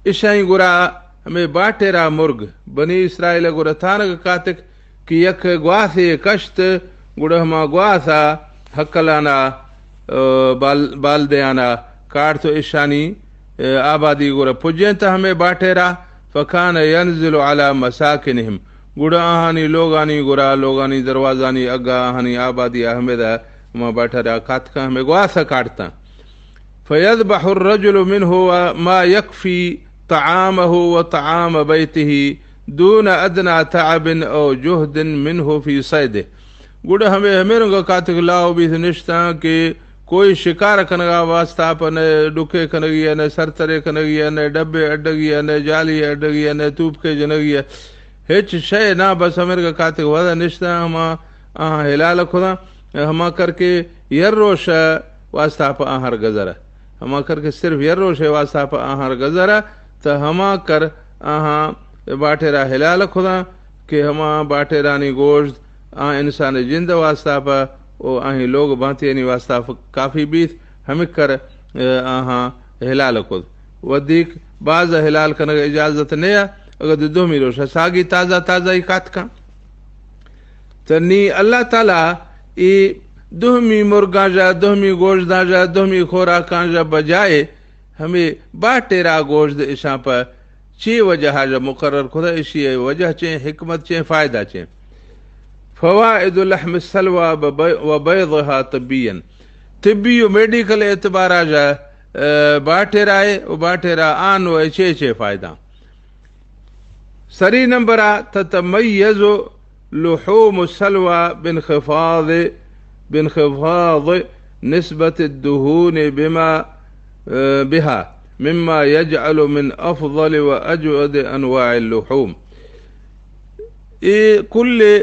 اشائی گرا ہمے باٹرا مرگ بنی اسرائیل گرا تانگ کاتک کہ یک گواسے کشت، گڑا ہما گواسا ہکلانا، ء، بال-، بالدیانا کاڑت و اشانی، ء، آبادی گرا پجینت ہمے باٹرا، فكان ينزل على مساكنهم، گڑا آہانی لوگانی گرا، لوگانی دروازانی اگا آہانی آبادی احمد ہما باٹرا کاتکاں ہمے گواسا کاڑتاں۔ فيذبح الرجل منه ما يكفي طعامه وطعام بيته دون أدنى تعب أو جهد منه في صيده۔ گڑا ہمے، ہمے رنگا کاتک لاؤ بیت نشتاں کہ کوئی شکار کنگا واسطہ پہ نہ ڈکے کنگی ہے، نہ سرترے کنگی ہے، نہ ڈبے اڈگی ہے، نہ جالی اڈگی ہے، نہ توپکے جنگی ہے، ہچ شے نہ، بس ہمے رنگا کاتک ودا نشتاں، ہما آہاں ہلال کھداں، ہما کر کے یر روش واسطہ پہ آہر گزر۔ ہما کر کہ صرف یر روشے واسطہ پہ آہر گزر، تہ ہما کر آہاں باٹرا ہلال کھداں کہ ہما باٹرانی گوشت آ انسان جند واسطہ پہ او آہیں لوگ بانتیانی واسطہ ف-، کافی بیت، ہمک کر، ء، آہاں ہلال کھد۔ ودیک باز ہلال کنگ اجازت نیا، اگر دو دومی روشا ساگی تازہ تازہ ہی کاتکاں۔ تہ نی اللہ تعالی اے دومی مرگاں ژا، دومی گوشداں ژا، دومی خوراکاں ژا بجائے ہمے باٹرا گوشت اشاں پہ چے وجہ ژا مقرر کھدا، اشی وجہ چے، حکمت چے، فائدہ چے؟ فوائد لحم السلوى وبي-، وبيضها طبيا۔ طبی و میڈیکل اعتبارا ژا، ء، باٹرا اے و باٹرا آن و چے چے فائدہ؟ سری نمبر آ، تتميز لحوم السلوى بانخفاض، بانخفاض نسبة الدهون بما، آه، بها، مما يجعل من أفضل وأجود أنواع اللحوم۔ اے کل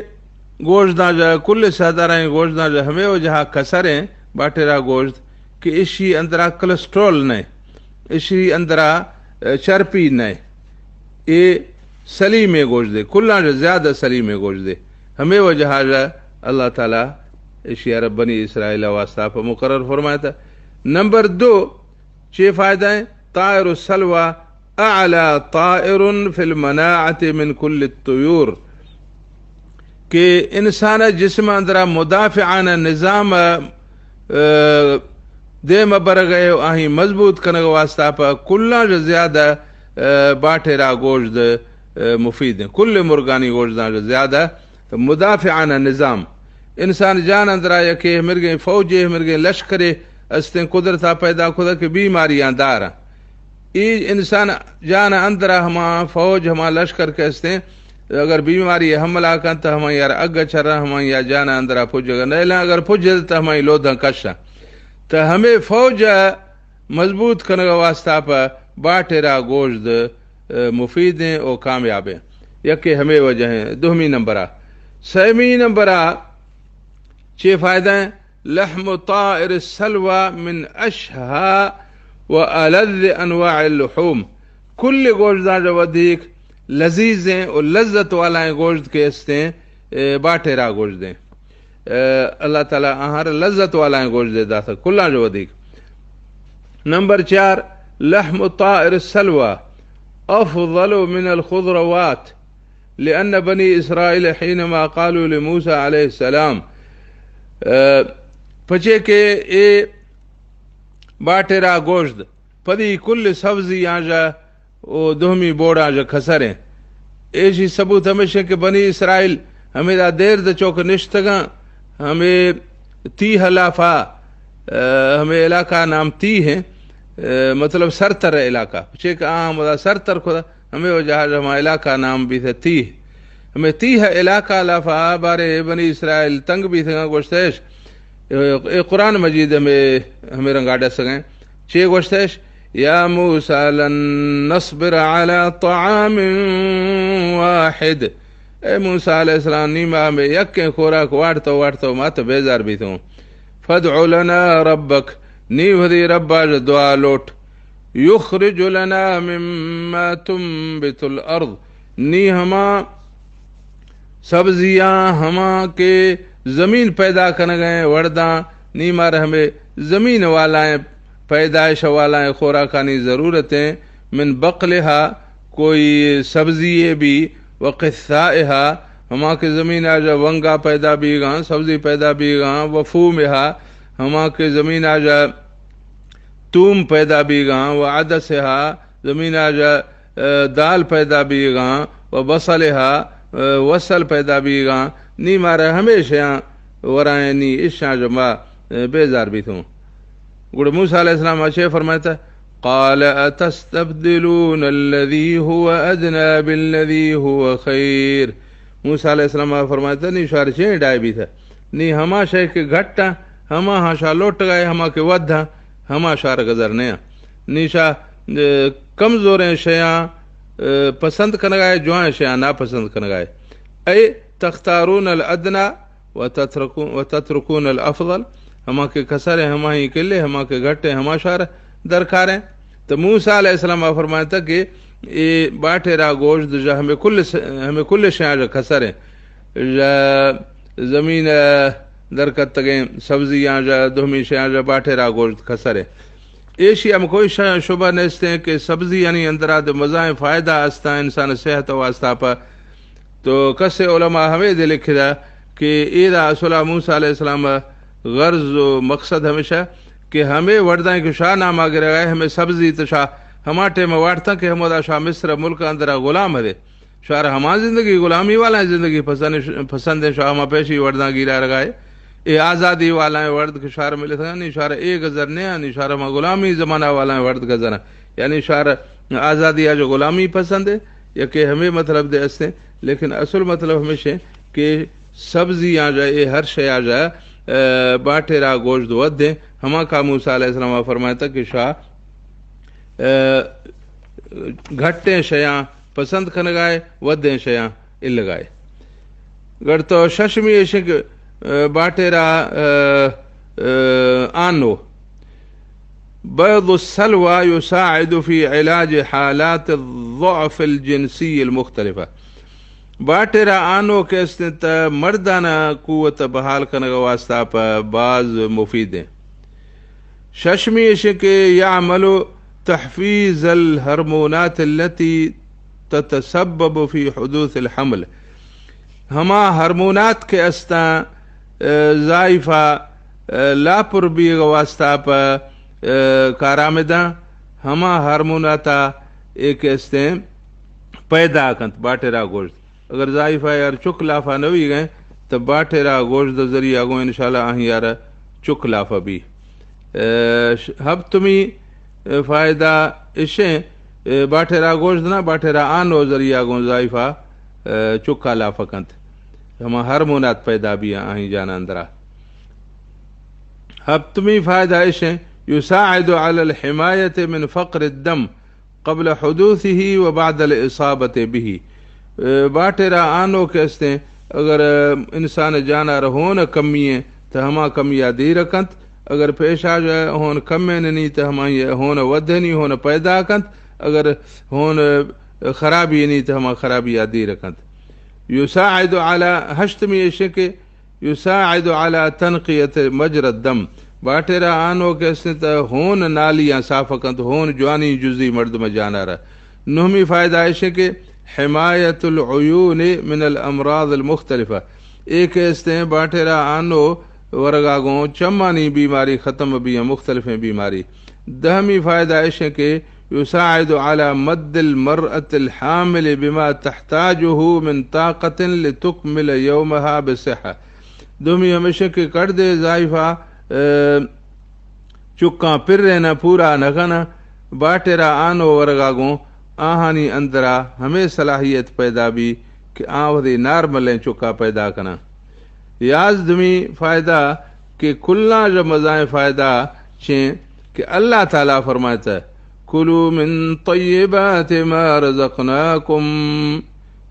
گوشداں ژا، کل سادارائیں گوشداں ژا ہمے وجہ کسریں باٹرا گوشت کہ اشی اندرا کلسٹرول نئے، اشی اندرا، آ، چرپی نئے۔ اے سلیمیں گوشت دے، کلاں ژا زیادہ سلیمیں گوشت دے۔ ہمے وجہ ژا اللہ تعالی اشی عرب بنی اسرائیل واسطہ پہ مقرر فرمائے تھا۔ نمبر دو، چے فائدہ ہیں؟ طائر السلوى أعلى طائر في المناعة من كل الطيور۔ کہ انسان جسم اندرا مدافعانہ نظام، آ، دیم برگ ء آہیں مضبوط کنگ واسطہ پہ کلاں ژ زیادہ، آ، باٹرا گوشت، آ، مفید ہیں۔ کل مرگانی گوشتاں ژ زیادہ مدافعانہ نظام۔ انسان جان اندرا یکے مرگیں فوجے، مرگیں لشکرے استیں، قدرتا پیدا کھدا کہ بیماریاں داراں۔ اے انسان جان اندرا ہما فوج، ہما لشکر کہ استیں، اگر بیماری حملہ کن تہ ہمائی یار اگ چرا، ہمائی یا جان اندرا پجگ نیلاں، اگر پجد تہ ہمائی لوداں کشاں۔ تہ ہمے فوج مضبوط کنگ واسطہ پہ باٹرا گوشت، ء، مفید ہیں و کامیاب ہیں۔ یکے ہمے وجہ ہیں۔ دومی نمبرا۔ سیمی نمبرا چے فائدہ ہیں؟ لحم طائر السلوى من أشهى وألذ أنواع اللحوم۔ کل گوشداں جو ودیک لذیذیں و لذت والائیں گوشد کے استیں، اے، باٹیرا گوشدیں۔ اے، اللہ تعالی آہار لذت والائیں گوشدے داتا کلاں جو ودیک۔ نمبر چار، لحم الطائر السلوى افضل من الخضروات، لأن بني اسرائيل حينما قالوا لموسى عليه السلام، اے، پچے کہ اے باٹیرا گوشد پدی کل سبزی آنجا و دومی بوڑ آنجا کسریں۔ ایشی ثبوت ہمیشیں کہ بنی اسرائیل ہمیں دا دیر دا چوک نشتگاں، ہمیں تیہ لافا، اے، ہمیں علاقہ نام تیہ ہیں، اے، مطلب سرتر علاقہ۔ چیک آہاں ہمدا سرتر کھدا، ہمیں وجہ ہما علاقہ نام بیثہ تیہ۔ ہمیں تیہ علاقہ لافا بارے بنی اسرائیل تنگ بیثگاں گوشتش، اے، اے قرآن مجید ہمیں، ہمیں رنگا ڈسگیں۔ چے گوشتش؟ یا موسیٰ لن نصبر علی طعام واحد۔ اے موسیٰ علیہ السلام، نی ما ہمیں یکیں خوراک واڑتو واڑتو ما تو بیزار بیتوں۔ فادع لنا ربک، نی وثی ربا ژ دعا لوٹ۔ یخرج لنا مما تنبت الارض، نی ہما سبزیاں ہما کہ زمین پیدا کنگیں وڑداں، نی مارا ہمیں زمین والائیں پیدائش والائیں خوراکانی ضرورتیں۔ من بقلها، کوئی سبزی بھی، و قثائها، ہما کہ زمین آجا ونگا پیدا بیگاں، سبزی پیدا بیگاں، و فومها، ہما کہ زمین آجا توم پیدا بیگاں، و عدسها، زمین آجا، اے، دال پیدا بیگاں، و بصلها، اے، وصل پیدا بیگاں، نی مارا ہمیشیاں ورائیں، نی اشاں جو ما، اے، بیزار بیتوں۔ گڑا موسیٰ علیہ السلام آ چے فرمائتا؟ قال اتستبدلون الذي هو ادنى بالذي هو خير۔ موسیٰ علیہ السلام آ فرمائتا، نی شار چیں ڈائے بیتا؟ نی ہما شے کہ گھٹا، ہما ہاں شا لوٹ گئے، ہما کہ ودھا، ہما شار گزر نیا۔ نی شا، اے، کمزوریں شیاں، اے، پسند کنگائے، جوائیں شیاں ناپسند کنگائے۔ اے تختارون الادنى وتتركون، وتتركون الافضل، ہما کہ کسر ہیں ہما ہی کلے، ہما کہ گھٹ ہیں ہما شار درکار ہیں۔ تو موسیٰ علیہ السلام آ فرمائتا کہ اے باٹیرا گوشت ژ ہمیں کل س-، ہمیں کل شیاں ژ کسر ہیں۔ ژ زمین درکتگیں سبزیاں ژ، دومی شیاں ژ باٹیرا گوشت کسر ہیں۔ ایشی ہم کوئی ش-، شبہ نیستیں کہ سبزی یعنی اندرا دو مزائیں فائدہ استاں انسان صحت واسطہ پہ تو کسے علماء ہمے دے لکھدا کہ ایدا اصلا موسیٰ علیہ السلام غرض و مقصد ہمیشہ کہ ہمے وڑدائیں کہ شاہ ناما گرگائے، ہمے سبزی تو شاہ ہما ٹیم واڑتاں کہ ہمودا شاہ مصر ملک اندرا غلام ہدے۔ شاہ ہما زندگی، غلامی والا زندگی پسند، پسند ہیں، شاہ ہما پیشی وڑداں گیرا رگائے۔ اے آزادی والائیں وڑد کہ شاہ ملتگاں، نی شاہ اے گزر نیا، نی شاہ ہما غلامی زمانہ والائیں وڑد گزر۔ یعنی شاہ آزادی آ جو غلامی پسند ہے، یا کہ ہمیں مطلب دے استیں، لیکن اصل مطلب ہمیشہ کہ سبزی آ جائے، اے ہر شے آ جائے، اے، باٹیرا گوشت ودیں، ہما کا موسیٰ علیہ السلام فرمائتا کہ شاہ، اے، گھٹیں شیاں پسند کنگائے، ودیں شیاں الگائے۔ گڑ تو ششمی ایشیں کہ، اے، باٹیرا، اے، اے، آنو۔ بيض السلوى يساعد في علاج حالات الضعف الجنسي المختلفة۔ باٹیرا آنو کہ استیں تا مردانا قوت بحال کنگ واسطہ پہ باز مفید ہیں۔ ششمی ایشیں کہ يعمل تحفيز الهرمونات التي تتسبب في حدوث الحمل۔ ہما ہرمونات کہ استاں، اے، زائفہ، اے، لاپر بیگ واسطہ پہ، اے، کارآمداں، ہما ہرموناتا اے کہ استیں پیدا کنت باٹیرا گوشت۔ اگر زائفہ یار چک لافا نہ ویگیں، تو باٹیرا گوشت ذریعہ گوں انشاءاللہ آہی یار چک لافا بی۔ اے، ش-، ہپتمی، اے، فائدہ اشیں، اے، باٹیرا گوشت نہ، باٹیرا آنو ذریعہ گوں زائفہ، اے، چکا لافا کنت۔ ہما ہرمونات پیدا بی آہی جان اندرا۔ ہپتمی فائدہ اشیں، يساعد على الحماية من فقر الدم قبل حدوثه وبعد الإصابة به۔ اے، باٹیرا آنو کہ استیں، اگر، اے، انسان جانا ہون کمی ہیں، تو ہما کمی آ دیر کنت۔ اگر پیشا جو ہون کمیں نی، تو ہما ہون ودھنی ہون پیدا کنت۔ اگر ہون خرابی نی تو ہما خرابی آ دیر کنت۔ یساعد علی، ہشتمی ایشیں کہ یساعد علی تنقیت مجرى الدم، باٹرا آنو کہ استیں تا ہون نالیاں صاف کنت، ہون جوانی جزی مردم جانارا۔ نہمی فائدہ ایشیں کہ حمایت العیون من الامراض المختلفہ، ایک استیں باٹرا آنو ورگا گوں چمانی بیماری ختم بی، مختلفیں بیماری۔ دہمی فائدہ ایشیں کہ یساعد علی مد المرأة الحامل بما تحتاجه من طاقة لتكمل يومها بصحة۔ دومی ہمیشیں کہ کڑدے زائفہ، اے، چکاں پرینہ پورا نہ کنہ، باٹرا آنو ورگا گوں آہانی اندرا ہمے صلاحیت پیدا بی کہ آ وہدے نارملیں چکا پیدا کناں۔ یازدمی فائدہ کہ کلاں ژہ مزائیں فائدہ چیں کہ اللہ تعالیٰ فرمائتہ، کلوا من طیبات ما رزقناکم،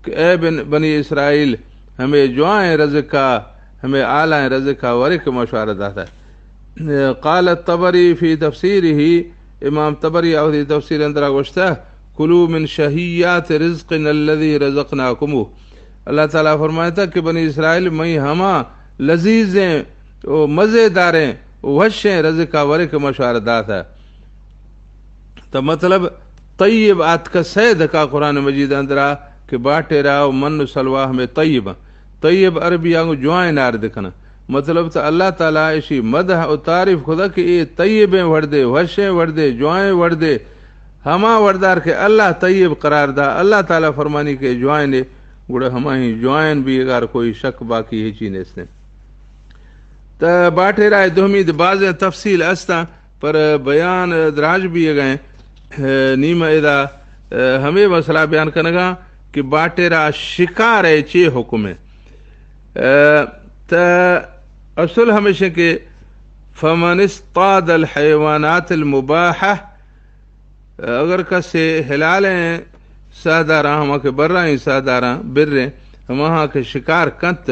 کہ اے بن-، بنی اسرائیل، ہمے جوائیں رزقا، ہمے آلائیں رزقا ورے کہ ما شمارا داتہ۔ قال الطبری فی تفسیرہ، امام طبری آ وتی تفسیر اندرا گوشتہ، کلوا من شہیات رزقنا الذی رزقناکموہ۔ اللہ تعالیٰ فرمائتہ کہ بنی اسرائیل، مئی ہما لذیذیں و مزیداریں و وشیں رزقا ورے کہ ما شمارا داتہ۔ تو مطلب، طیب آتکہ سئے دکا قرآن مجید اندرا کہ باٹرا و من و سلوا ہمے طیب انت۔ طیب عربی آنگو جوائیں نار دکنہ۔ مطلب تو اللہ تعالیٰ اشی مدح و تعریف کتہ کہ اے طیبیں وڑدے، وشیں وڑدے، جوائیں وڑدے، ہما وڑدار کہ اللہ طیب قرار دا، اللہ تعالیٰ فرمانی کہ جوائیں نے، گڑا ہماہی جوائیں بی، اگر کوئی شک باقی ہچی نیستیں۔ تا باٹرا دومی د بازیں تفصیل استاں، پر بیان دراج بیگئیں۔ نی ما ادا ہمے مسئلہ بیان کنگاں کہ باٹرا شکار ء چے حکم ہے۔ تا اصل ہمیشیں کہ فمن اصطاد الحیوانات المباحہ، اگر کسے حلالیں ساہداراں، ہما کہ برائیں ساہداراں، بریں، ہماہاں کہ شکار کنت،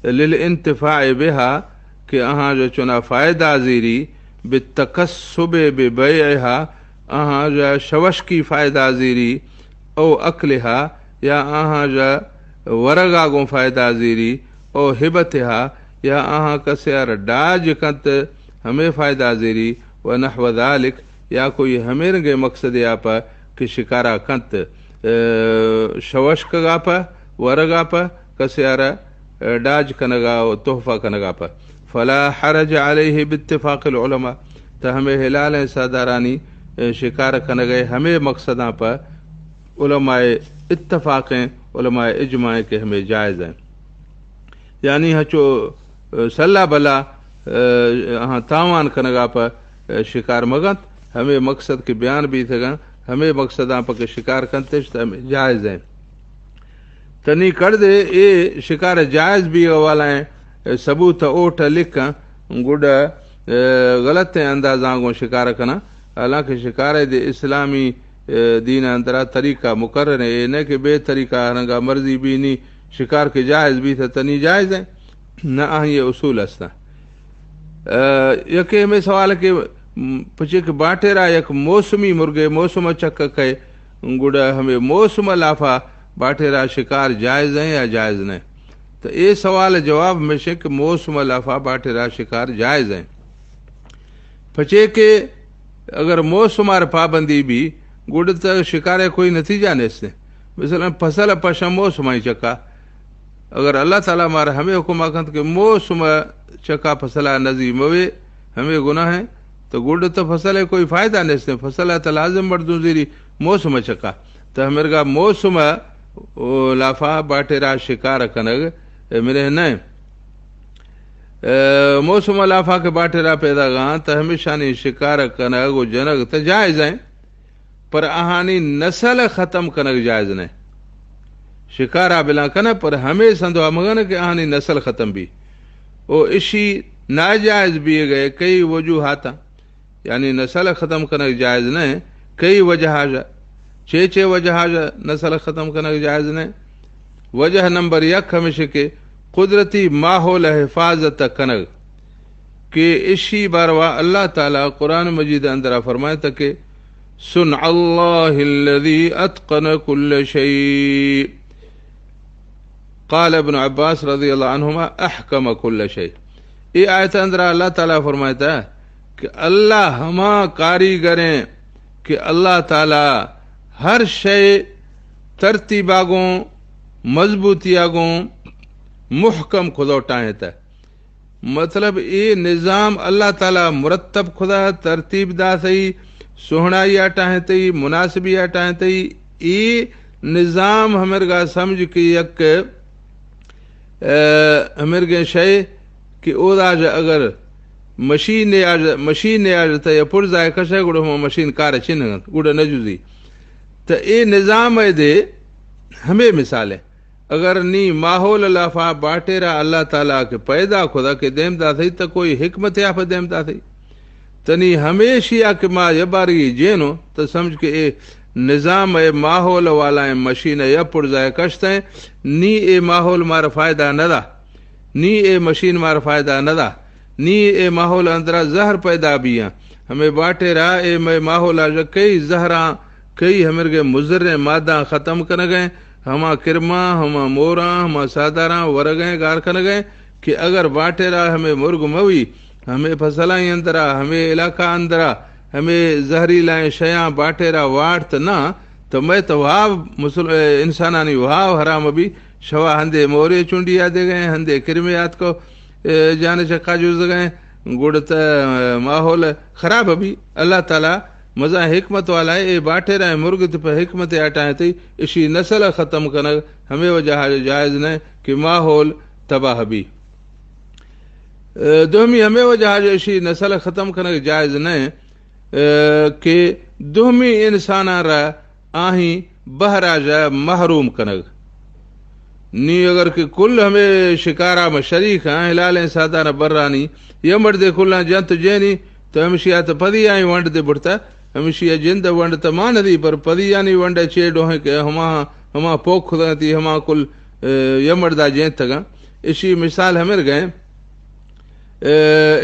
للانتفاع بها، کہ آہاں ژہ چنا فائدہ زیری، بالتکسب ببیعها، آہاں ژہ شوشکی فائدہ زیری، او اکلها، یا آہاں ژہ ورگا گوں فائدہ زیری، او ہبتها، یا آہاں کسے ار ڈاج کنت، ہمے فائدہ زیری، و نحو ذلک، یا کوئی ہمے رنگیں مقصدے آ پہ کہ شکارا کنت، اے، شوشکگا پہ، ورگا پہ، کسے آرا، اے، ڈاج کنگا و تحفہ کنگا پہ۔ فلا حرج علیہ باتفاق العلماء، تہ ہمے حلالیں ساہدارانی، اے، شکار کنگئے ہمے مقصداں پہ علماء اتفاقیں، علماء اجماعیں کہ ہمے جائز ہیں۔ یعنی ہچو، اے، سلا بلا، اے، ہاں، تاوان کنگا پہ، اے، شکار مگنت، ہمے مقصد کہ بیان بیتگاں، ہمے مقصداں پہ کہ شکار کنتش، تہ ہمے جائز ہیں۔ تنی کڑدے اے شکار جائز بیگ والا ہیں، اے، ثبوت اوٹ لکھاں، گڈا، اے، غلطیں اندازاں گوں شکار کناں، حالانکہ شکار دے اسلامی، اے، دین اندرا طریقہ مقرر ہیں، اے نہ کہ بے طریقہ رنگا مرضی بی نی، شکار کہ جائز بیت تنی جائز ہیں، نہ آہی اصول استاں۔ اے، یکے ہمے سوال کہ، م، پچے کہ باٹرا یک موسمی مرگے موسم چک کئے، گڑا ہمے موسم لافا باٹرا شکار جائز ہیں یا جائز نہیں؟ تو اے سوال جواب ہمیشیں کہ موسم لافا باٹرا شکار جائز ہیں۔ پچے کہ اگر موسم آر پابندی بی، گڑ تہ شکار ء کوئی نتیجہ نیست۔ مثلاً فصل پشا موسم آئی چکا، اگر اللہ تعالیٰ مارا ہمے حکم آکنت کہ موسم چکا فصل نزی موے، ہمے گناہ ہیں، تو گڑ تہ فصل ء کوئی فائدہ نیست۔ فصل تہ لازم مردم زیری موسم چکا۔ تو ہمرگا موسم او لافا باٹرا شکار کنگ، اے، مرے نہ۔ اے، موسم لافا کہ باٹرا پیدا گاں، تہ ہمیشانی شکار کنگ و جنگ تہ جائز ہیں، پر آہانی نسل ختم کنگ جائز نہیں۔ شکارا بلا کنہ، پر ہمے سندوا مگن کہ آہانی نسل ختم بی۔ او اشی ناجائز بیگئے کئی وجوہاتاں۔ یعنی نسل ختم کنگ جائز نہ، کئی وجہ آژا، چے چے وجہ آژا نسل ختم کنگ جائز نہ۔ وجہ نمبر یک ہمیش کہ قدرتی ماحول حفاظت کنگ کہ اشی باروا اللہ تعالیٰ قرآن مجید اندرا فرمائے تہ کہ صنع الله الذي أتقن كل شيء. قال ابن عباس رضي الله عنهما: أحكم كل شيء. اے آیت اندرا اللہ تعالی فرمائتا کہ اللہ ہما کاریگر ایں کہ اللہ تعالی ہر شے ترتیبا گوں، مضبوطیا گوں، محکم کھدو ٹاہینتا۔ مطلب، اے نظام اللہ تعالی مرتب کھدا، ترتیب داتئی، سہنائی آ ٹاہینتئی، مناسبی آ ٹاہینتئی۔ اے نظام ہمرگا سمجھ کہ یک، اے، ہمرگیں شے کہ اودا ژ اگر مشین آ ژ، مشین آ ژ تہ یا پرزا کشے، گڑا ہما مشین کار چنگ انت، گڑا نہ جزی۔ تہ اے نظام اے دے ہمے مثال اے۔ اگر نی ماحول لافا باٹیرا اللہ تعالی کہ پیدا کھدا کہ دیم داتئی، تہ کوئی حکمت یا پہ دیم داتئی۔ تہ نی ہمیشیا کہ ما یبارگی جینو، تہ سمجھ کہ اے نظام اے ماحول والا ایں، مشین یا پرزا کشتیں، نی اے ماحول مارا فائدہ نہ دا، نی اے مشین مارا فائدہ نہ دا، نی اے ماحول اندرا زہر پیدا بیاں۔ ہمے باٹیرا اے مئے ماحولا ژ کئی زہراں، کئی ہمرگے مضریں ماداں ختم کنگیں، ہما کرماں، ہما موراں، ہما ساداراں ورگیں، گار کنگیں کہ اگر باٹیرا ہمے مرگ موی، ہمے فصلائیں اندرا، ہمے علاقہ اندرا، ہمے زہریلائیں شیاں باٹیرا وارت نہ، تو مئے تو وہاو مسل-، انسانانی وہاو حرام بی۔ شوا ہندے مورے چنڈی آ دے گئے، ہندے کرمے آتکو، اے، جان چکا جوز گئے، گڑ تہ ماحول خراب بی۔ اللہ تعالی مزا حکمت والا اے، اے باٹیرا مرگ تہ پہ حکمت آ ٹاہینتئی، اشی نسل ختم کنگ، ہمے وجہ جائز نہ کہ ماحول تباہ بی۔ اے، دومی ہمے وجہ اشی نسل ختم کنگ جائز نہ، اے، کہ دومی انساناں را آہی بہرا ژ محروم کنگ۔ نی اگر کہ کل ہمے شکارا ما شریک آں، ہلالیں سادارا برانی، یا مردے کلاں جنت جینی، تو ہمشی آ تہ پدی آئی ونڈ دے بڑتا، ہمشی آ جند ونڈ تہ مان دی، پر پدی آنی ونڈ چے ڈوہیں کہ ہما، ہما پوک خدا تی، ہما کل، اے، یا مردا جینتگاں۔ اشی مثال ہمر گئے۔ اے،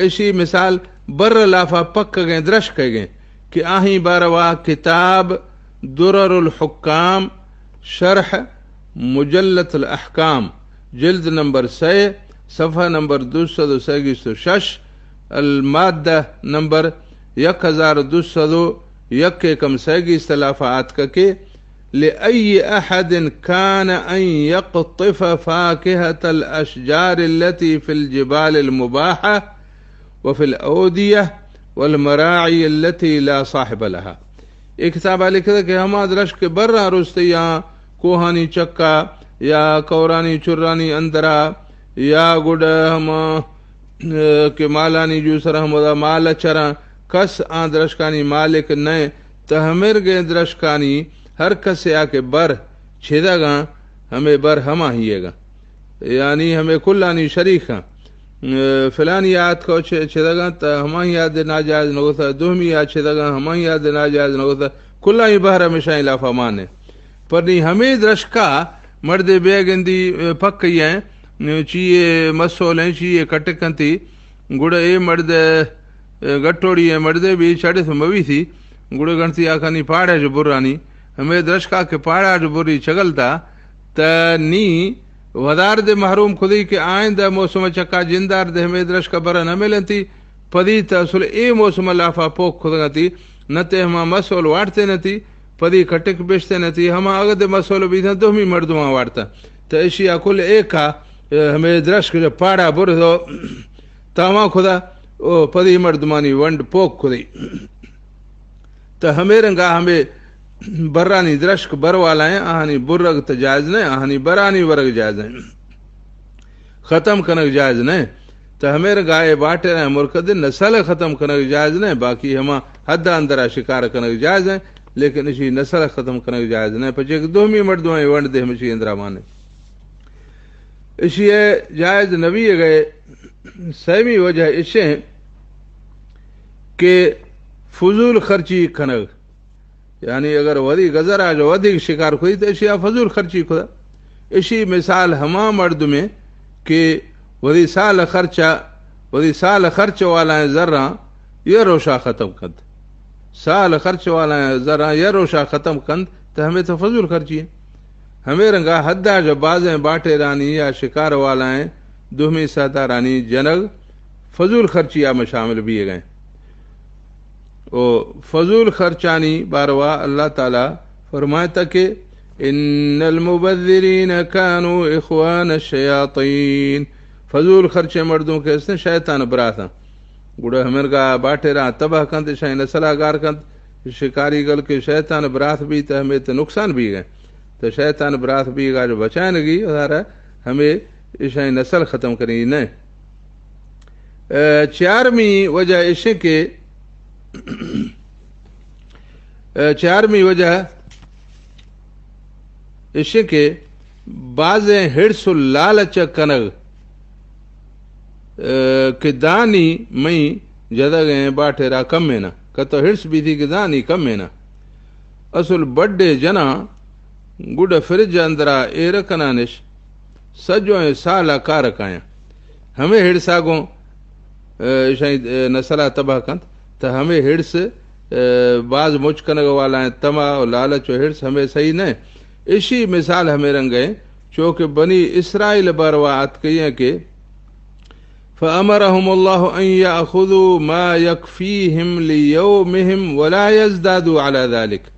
اشی مثال بر لافا پکگیں درشکگیں کہ آہی باروا کتاب درر الحکام شرح مجلۃ الاحکام، جلد نمبر سئے، صفحہ نمبر دو سد و سیگیست و شش، المادہ نمبر یک ہزار دو سد و یک، کم سیگیست لافا آتکہ کہ لأي أحد كان أن يقطف فاكهة الأشجار التي في الجبال المباحة وفي الأودية والمراعي التي لا صاحب لها. اے کتابا لکھتا کہ ہما درشک براں رستیاں کوہانی چکا یا کورانی چرانی اندرا یا گڈ ہما، اے، کہ مالانی جو سر ہمودا مال چراں، کس آں درشکانی مالک نئے، تہ ہمرگیں درشکانی ہر کسے آ کہ بر چدگاں، ہمے بر ہما ہی گاں، یعنی ہمے کلانی شریکاں۔ اے، فلانی آتکو چ-، چدگاں، تہ ہمائی آ دے ناجائز نگوتا، دومی آ چدگاں، ہمائی آ دے ناجائز نگوتا، کلانی بہر ہمیشہ لافا مانے۔ پر نی ہمے درشکا مردے بیگندی، اے، پکئی ایں، چیئے مسول ایں، چیئے کٹک انتی، گڑا اے مرد، اے، گٹوڑی ایں مردے بھی چڑت موی تھی، گڑا گنتی آکانی پاڑا جو برانی، ہمے درشکا کہ پاڑا جو بری چگلتا، تہ نی ودار دے محروم کھدی کہ آئندہ موسم چکا جندار دے ہمے درشکا برا نہ ملنتی، پدی تہ اصل اے موسم لافا پوک کھدگتی، نہ تے ہما مسول وارتے نتی، پدی کٹک بشتے نتی، ہما اگد مسول بیتاں دومی مردماں وارتاں۔ تہ اشی ء کل ایکا، اے، ہمے درشک جو پاڑا برزو، تاواں کھدا، او پدی مردمانی ونڈ پوک کھدی۔ تہ ہمے رنگا ہمے برانی درشک بر والا ایں، آہانی برگ تہ جائز نہ، آہانی برانی ورگ جائز نہ۔ ختم کنگ جائز نہ۔ تہ ہمے رنگا اے باٹیریں مرکد نسل ختم کنگ جائز نہ، باقی ہما حد اندرا شکار کنگ جائز ایں، لیکن اشی نسل ختم کنگ جائز نہ، پچے کہ دومی مردماں ونڈ دے ہمشی اندرا مانے۔ اشی جائز نبی گئے۔ سیمی وجہ اشیں کہ فضول خرچی کنگ، یعنی اگر ودی گزر آ جو ودی شکار کھدی تو اشی آ فضول خرچی کھدا۔ اشی مثال ہما مردمیں کہ ودی سال خرچہ، ودی سال خرچ والا زراں یہ روشا ختم کنت۔ سال خرچ والا ہیں، زراں یا روشا ختم کنت، تو ہمیں تو فضول خرچی ہیں۔ ہمیں رنگا حدا جو بازیں باٹیرانی یا شکار والا ہیں، دوہمی سہدارانی جنگ فضول خرچی آ میں شامل بھی گئے۔ او فضول خرچانی باروا اللہ تعالی فرمائتا کہ ان المبذرین کانوا اخوان الشیاطین، فضول خرچے مردوں کے اس نے شیطان براتاں۔ گڑا ہمرگا باٹیراں تباہ کنت، اشانی نسلا گار کنت۔ شکاری گل کہ شیطان برات بیت، ہمیں تو نقصان بیگ ء۔ تو شیطان برات بیگا جو بچائنگی، ہمیں اشانی نسل ختم کنگی نہ۔ اے، چارمی وجہ اشیں کہ، اے، چارمی وجہ اشیں کہ بازیں ہڑس و لالچ کنگ، اے، کہ دانی مئی جدگیں باٹیرا کمینا۔ کہ تو ہڑس بیتی کہ دانی کمینا۔ اصل بڈے جنا گڈ فرج اندرا ایر کنانش سجویں سالا کار کایاں۔ ہمیں ہڑسا گوں، اے، اشانی، اے، نسلا تباہ کنت، تو ہمیں ہڑس، اے، باز مچ کنگ والا ہیں، طمع و لالچ و ہڑس ہمیں صحیح نہ۔ اشی مثال ہمیں رنگ ہیں، چونکہ بنی اسرائیل باروا آتکئی ہیں کہ فأمرهم الله أن يأخذوا ما يكفيهم ليومهم ولا يزدادوا على ذلك۔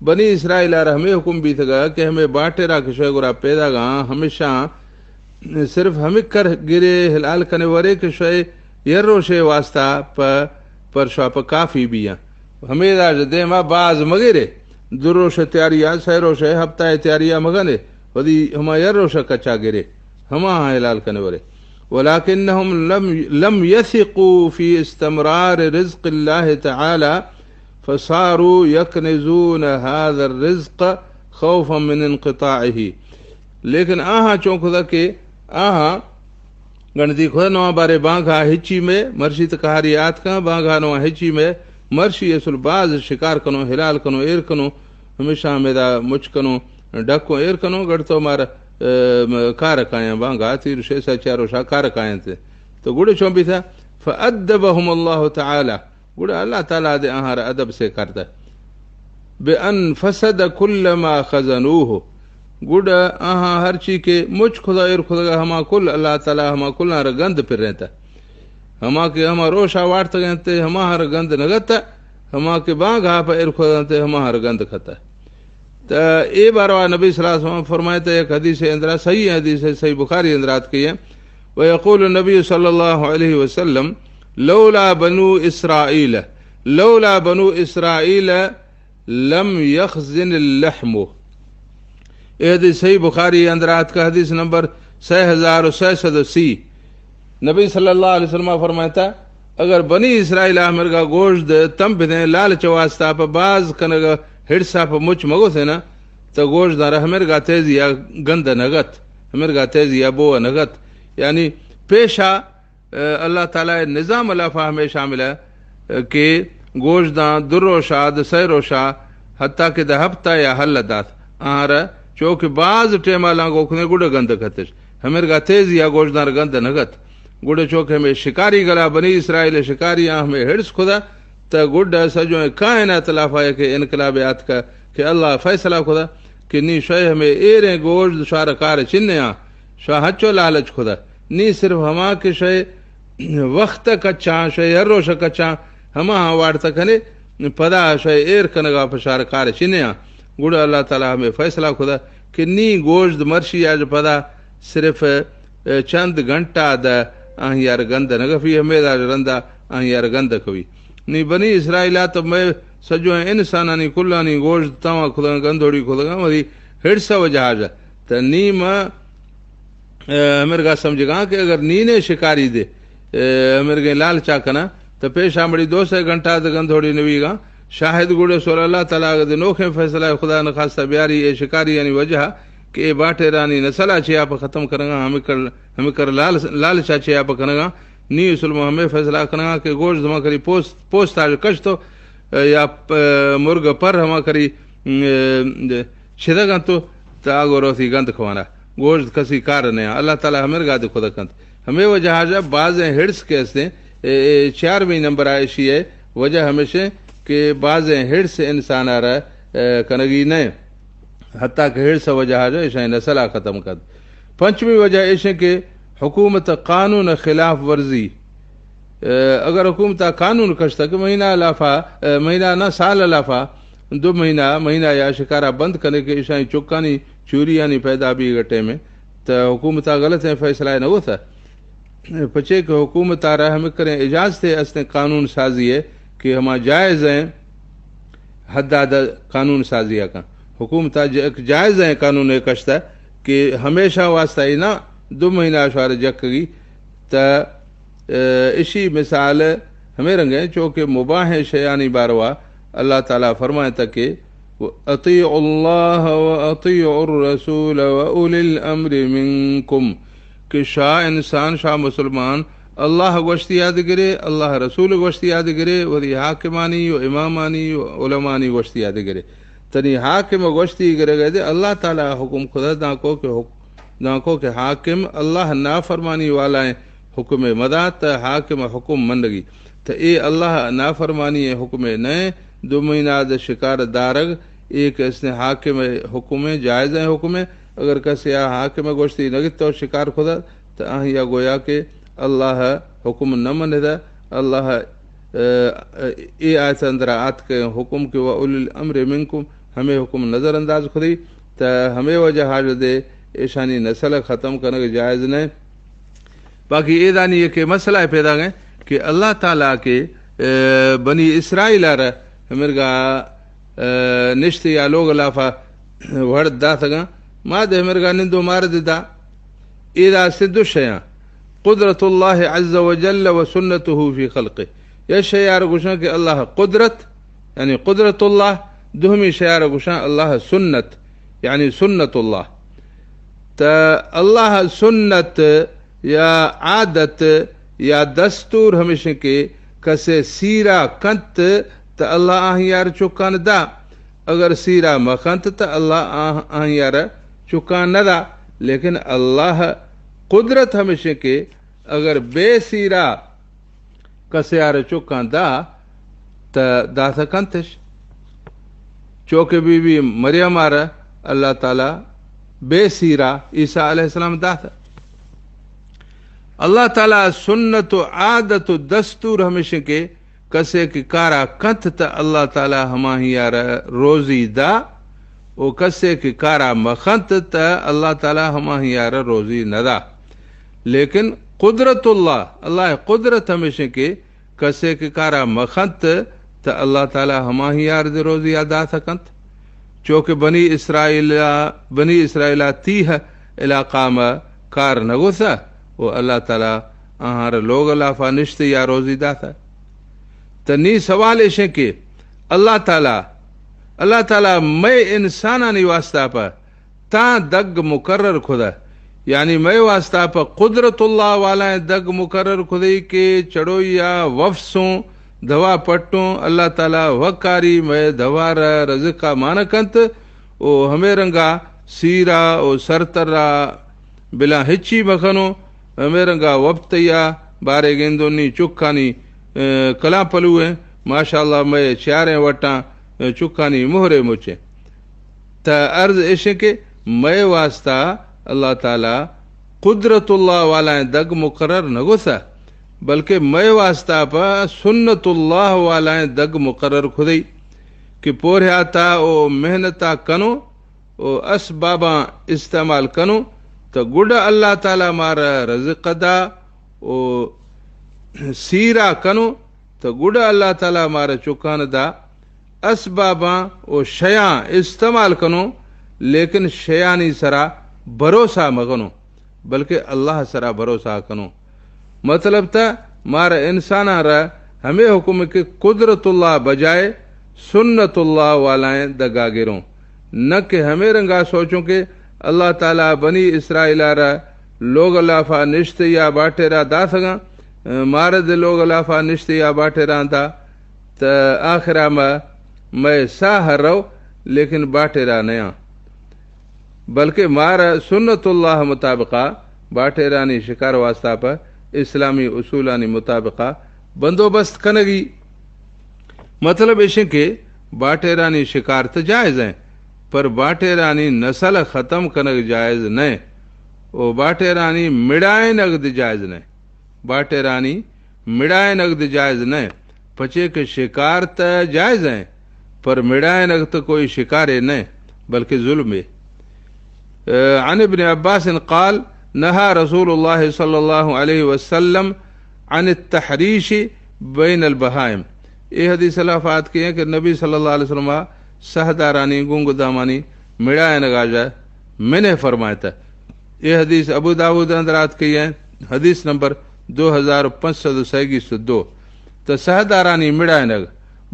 بنی اسرائیل آر ہمیں حکم بیتگا کہ ہمیں باٹیرا کہ شوئے گرا پیدا گا، ہمیشہ صرف ہمیں کر گرے، حلال کنے ورے کہ شوئے یر روشے واسطہ پ-، پر شوا پہ کافی بیاں۔ ہمیں دا دیما باز مگرے، دو روش تیاری آ، سہ روش ہفتہ تیاری آ مگنے، ودی ہما یر روش کچا گرے، ہما ہاں حلال کنے ورے۔ ولكنهم لم، لم يثقوا في استمرار رزق الله تعالى، فصاروا يكنزون هذا الرزق خوفا من انقطاعه۔ لیکن آہاں چون کھدا کہ آہاں گنڈتی کھدا نواں بارے بانگھا ہچی میں مرشی تکہاری آتکاں، بانگھا نواں ہچی میں مرشی اصل باز شکار کنو، حلال کنو، ایر کنو، ہمیشہ ہمیدا مچ کنو، ڈکو ایر کنو، گڑ تو مار، ام، کار کایاں بانگا تیر شے سا چارو شا کار کایاں تے۔ تو گڑے چون بیتا، فأدبهم الله تعالى، گڑا اللہ تعالی دے آہار ادب سے کرتا۔ بأن فسد كل ما خزنوه، گڑا آہاں ہرچی کہ مچ کھدا ایر کھدا ہما کل اللہ تعالی ہما کلاں را گند پر رہتا۔ ہما کہ ہما روشا وارتگ انت، ہما ہر گند نہ گتا، ہما کہ بانگھا پہ ایر کھد انت، ہما ہر گند کھتا۔ تا اے باروا نبی صلی اللہ علیہ وسلم فرمائتا، ایک حدیث اندرا، صحیح حدیث ہے، صحیح بخاری اندرا آتکئی ہے، ويقول النبي صلى الله عليه وسلم، لولا بنو إسرائيل، لولا بنو إسرائيل لم يخزن اللحم۔ اے حدیث صحیح بخاری اندر آتکا، حدیث نمبر سہ ہزار و سہ سد و سی۔ نبی صلی اللہ علیہ وسلم فرمائتا، اگر بنی اسرائیل ہمرگا گوشت تم بدیں لالچ واسطہ پہ باز کنگ ہڑسا پہ مچ مگو تھے نا، تو گوشت دار ہمرگا تیزی یا گند نگت، ہمرگا تیزی یا بو نگت۔ یعنی پیشا اے، اللہ تعالی نظام لافا ہمیں شامل ہے، اے، کہ گوشت داں دو روشا، دو سہ روشا، حتیٰ کہ دہ ہفتہ یا حل دات۔ آہر چونکہ باز ٹیما لانگو کھنے گڑا گند کھتش۔ ہمرگا تیزی یا گوشت داں گند نگت۔ گڑا چونکہ ہمیں شکاری گلا بنی اسرائیل شکاری آں ہمیں ہڑس کھدا، تا گڈا سجویں کائنات لافا یک انقلاب آتکا کہ اللہ فیصلہ کھدا کہ نی شے ہمیں ایریں گوشت شار کار چنے آں، شا ہچو لالچ کھدا۔ نی صرف ہما کہ شے وخت کچاں، شے ہر روش کچاں، ہما ہاں وارتا کنے، پدا شے ایر کنگا پشار کار چنے آں۔ گڑا اللہ تعالی ہمیں فیصلہ کھدا کہ نی گوشت مرشی آج پدا صرف، اے، چند گھنٹہ دا آہی یار گند نگفی، ہمیں دا رندا آہی یار گند کوی۔ نی بنی اسرائیل آ تو میں سجو انسانانی کلانی گوشت تاواں کھدگاں، گندھوڑی کھدگاں، وری ہڑسا وجہ آ جا۔ تا نی ما، اے، ہمرگا سمجھگاں کہ اگر نینے شکاری دے، اے، ہمرگیں لالچا کنا، تا پیش آمڑی دو سے گھنٹہ دا گندھوڑی نویگاں۔ شاہد گوڑے سول اللہ تعالی اگر دے نوکھیں فیصلہ خدا نخواستہ بیاری اے شکاری یعنی وجہ کہ اے باٹیرانی نسلا چیا پہ ختم کنگا، ہمیں کر، ہمیں کر لال، لالچا چیا پہ کنگا۔ نی اسل ما ہمیں فیصلہ کنگا کہ گوشت ہما کری پوست، پوست آج کشتو، اے، یا پ-، مرگ پر ہما کری، اے، شدگ انت و تا آگو روتی گند کھوانا۔ گوشت کسی کار نیا۔ اللہ تعالی ہمرگا دے کھدا کنت۔ ہمیں وجہ آجا بازیں ہڑس کے استیں، اے، اے، چارمی نمبر آئشی ہے، وجہ ہمیشہ کہ بازیں ہڑس انسان ءَ را، اے، کنگی نہ، حتیٰ کہ ہڑس ءِ وجہ ءَ جو ایشانی نسل ءَ ختم کنت۔ پنچمی وجہ ایش ایں کہ حکومت ءِ قانون ءِ خلاف ورزی۔ اے، اگر حکومت ءَ قانون کشتگ کہ مہینہ ءِ لافا، اے، مہینہ نہ، سال ءِ لافا دو مہینہ، مہینہ یا شکار ءَ بند کنے کہ ایشانی چکانی چوریانی پیدا بیگ ءِ ٹائم ءَ، تو حکومت ءَ غلطیں فیصلہ نہ ہوتا۔ پچے کہ حکومت ءَ را ہمے کریں اجازت ءَ استیں قانون سازی ءِ کہ ہما جائز ایں حد ءَ قانون سازی ءَ کن۔ حکومت ءَ ج-، یک جائز ایں قانون ءَ کشتا کہ ہمیشہ واسطہ ای نہ، دو مہینہ ءَ شوار جکگی۔ تا، اے، اشی مثال ہمے رنگ ایں، چو کہ مباح شیانی باروا اللہ تعالیٰ فرمائتا کہ اطیعوا اللہ و اطیعوا الرسول و اولی الامر منکم، کہ شاہ انسان، شاہ مسلمان، اللہ گوشتی یاد گرے، اللہ رسول گوشتی یاد گرے، وتی حاکمانی و امامانی و علمانی گوشتی یاد گرے۔ تنی حاکم گوشتی گرے گئے دے، اللہ تعالیٰ حکم خدا دانکو کہ حک-، دانکو کہ حاکم اللہ نافرمانی والائیں حکم مدا، تا حاکم حکم منگی۔ تا اے اللہ نافرمانی حکم نئے، دو مہینہ د شکار دارگ، اے کہ اس نے حاکم حکم، جائز حکم۔ اگر کسی آ حاکم گوشتی نگت تو شکار خدا، تا آہیا گویا کہ اللہ حکم نہ مندا، اللہ، اے، اے آیت اندر آتک حکم کہ و اولی الامر منکم، ہمے حکم نظر انداز خدی، تا ہمے وجہ حاجت دے ایشانی نسل ختم کنگ جائز نئے۔ باقی اے دانی یک مسئلہ پیدا گئے کہ اللہ تعالیٰ کہ، اے، بنی اسرائیل ءَ را ہمرگا، اے، نشت یا لوگ لافا وڑ داتگاں، ما دے ہمرگا نندو مار دے دا۔ اے دا سے دو شیاں، قدرت اللہ عز وجل و سنته فی خلقه۔ یا شیار گوشاں کہ اللہ قدرت، یعنی قدرت اللہ، دومی شیار گوشاں اللہ سنت، یعنی سنت اللہ۔ تا اللہ سنت یا عادت یا دستور ہمیشیں کہ کسے سیرا کنت تا اللہ آہیار چکان دا، اگر سیرا مکنت تا اللہ آہ-، آہیار چکان ندا۔ لیکن اللہ قدرت ہمیشیں کہ اگر بے سیرا کسے آر چکاں دا، تا داتا کنتش۔ چوکہ بی بی مریم آر اللہ تعالیٰ بے سیرا عیسیٰ علیہ السلام داتا۔ اللہ تعالیٰ سنت و عادت و دستور ہمیشیں کہ کسے کہ کارا کنت تا اللہ تعالیٰ ہماہی آر روزی دا، و کسے کہ کارا مکنت تا اللہ تعالیٰ ہماہی آر روزی ندا۔ لیکن قدرت اللہ، اللہ قدرت ہمیشیں کہ کسے کہ کارا مکنت تا اللہ تعالیٰ ہماہی آر دے روزی ادا کنت۔ چوکہ بنی اسرائیل، بنی اسرائیل تیہ علاقہ ما کار نگوسا و اللہ تعالیٰ آہار لوگ لافا نشت یا روزی داتا۔ تا نی سوال ایشیں کہ اللہ تعالیٰ، اللہ تعالیٰ مئے انسانانی واسطہ پہ تاں دگ مقرر کھدا، یعنی مئے واسطہ پہ قدرت اللہ والائیں دگ مقرر کھدی کہ چڑویا وفسوں، دوا پٹوں، اللہ تعالیٰ وکاری مئے دوار رزقا مان کنت، و ہمے رنگا سیرا و سرترا بلا ہچی مکنوں، ہمے رنگا وپتیا بارے گندونی چکانی، اے، کلاں پلویں، ماشاءاللہ مئے چیاریں وٹاں، اے، چکانی مہرے مچیں۔ تا عرض ایشیں کہ مئے واسطہ اللہ تعالیٰ قدرت اللہ والائیں دگ مقرر نگوسا، بلکہ مئے واسطہ پہ سنت اللہ والائیں دگ مقرر کھدی کہ پورہیاتا و محنتا کنوں و اسباباں استعمال کنوں، تا گڈا اللہ تعالیٰ مارا رزق دا و سیرا کنوں، تا گڈا اللہ تعالیٰ مارا چکان دا۔ اسباباں و شیاں استعمال کنوں، لیکن شیانی سرا بھروسہ مکنوں، بلکہ اللہ سرا بھروسہ کنوں۔ مطلب تا مارا انساناں را ہمے حکم کہ قدرت اللہ بجائے سنت اللہ والائیں دگا گروں، نہ کہ ہمے رنگا سوچوں کہ اللہ تعالیٰ بنی اسرائیل را لوگ لافا نشت یا باٹیرا داتگاں، مارد لوگ لافا نشت یا باٹیرا دا، تا آخرا ما مئے ساہ رو، لیکن باٹیرا نیاں۔ بلکہ مارا سنت اللہ مطابقا باٹیرانی شکار واسطہ پہ اسلامی اصولانی مطابقا بندوبست کنگی۔ مطلب ایش انت کہ باٹیرانی شکار تہ جائز انت، پر باٹیرانی نسل ختم کنگ جائز نہ انت، و باٹیرانی مڑائینگ دی جائز نہ انت۔ باٹیرانی مڑائینگ دی جائز نہ انت، پچے کہ شکار تہ جائز انت، پر مڑائینگ تہ کوئی شکارے نہ انت، بلکہ ظلمے۔ عن ابن عباس قال: نهى رسول الله صلى الله عليه وسلم عن التحريش بين البهائم۔ اے حدیث ء لافا اتکگ انت کہ نبی صلی اللہ علیہ وسلم ء سہدارانی گنگ دامانی مڑائینگا جا منع فرمائتا۔ اے حدیث ابو داود اندر اتکگ انت، حدیث نمبر دو ہزار پنچ سد و سیگیست و دو۔ تو سہدارانی مڑائینگ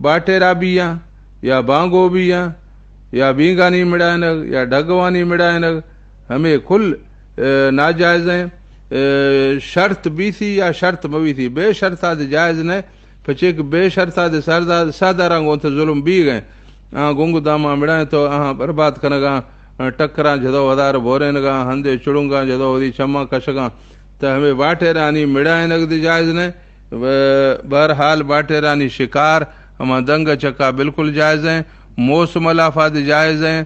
باٹیرا بیاں یا بانگو بیاں، یا بینگانی مڑائینگ، یا ڈگوانی مڑائینگ، ہمے کل، اے، ناجائز ہیں۔ اے، شرط بیثی یا شرط مہ بیثی، بے شرطا دے جائز نہ، پچے کہ بے شرطا دے سردا-، سہداراں گوں تو ظلم بیگ ہیں۔ آ گنگ داما مڑائیں تو آہاں برباد کنگا، آ ٹکراں جدو ودار بورینگا، ہندے چڑنگاں جدو ودی چماں کشگاں۔ تو ہمے باٹیرانی مڑائینگ دے جائز نہ۔ و بہرحال باٹیرانی شکار ہما دنگ چکا بالکل جائز ہیں، موسم لافا دے جائز ہیں۔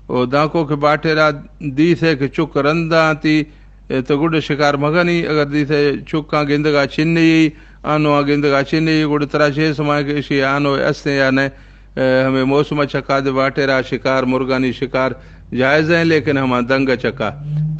و دانکو کہ باٹیرا دیثے کہ چک رندا تی، اے، تو گڈ شکار مگنی، اگر دیثے چکاں گندگا چنی، آنو آ گندگا چنی، گڈ ترا چے سمائے کہ اشی آنو استیں یا نہ۔ اے، ہمے موسم چکا دے باٹیرا شکار، مرگانی شکار جائز ہیں، لیکن ہما دنگ چکا۔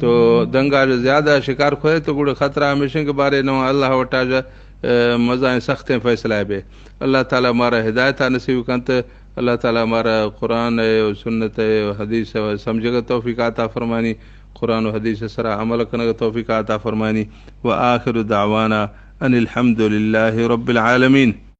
تو دنگا جو زیادہ شکار کھوئے تو گڈ خطرہ ہمیشن کہ بارے نو اللہ وٹا جا، اے، مزائیں سختیں فیصلہ بے۔ اللہ تعالی مارا ہدایت نصیب کنت۔ اللہ تعالی مارا قرآن ء و سنت ء و حدیث ء سمجھگ ء توفیق عطا فرمانی، قرآن و حدیث ء سرا عمل کنگ ء توفیق عطا فرمانی۔ و آخر دعوانا ان الحمد للہ رب العالمین۔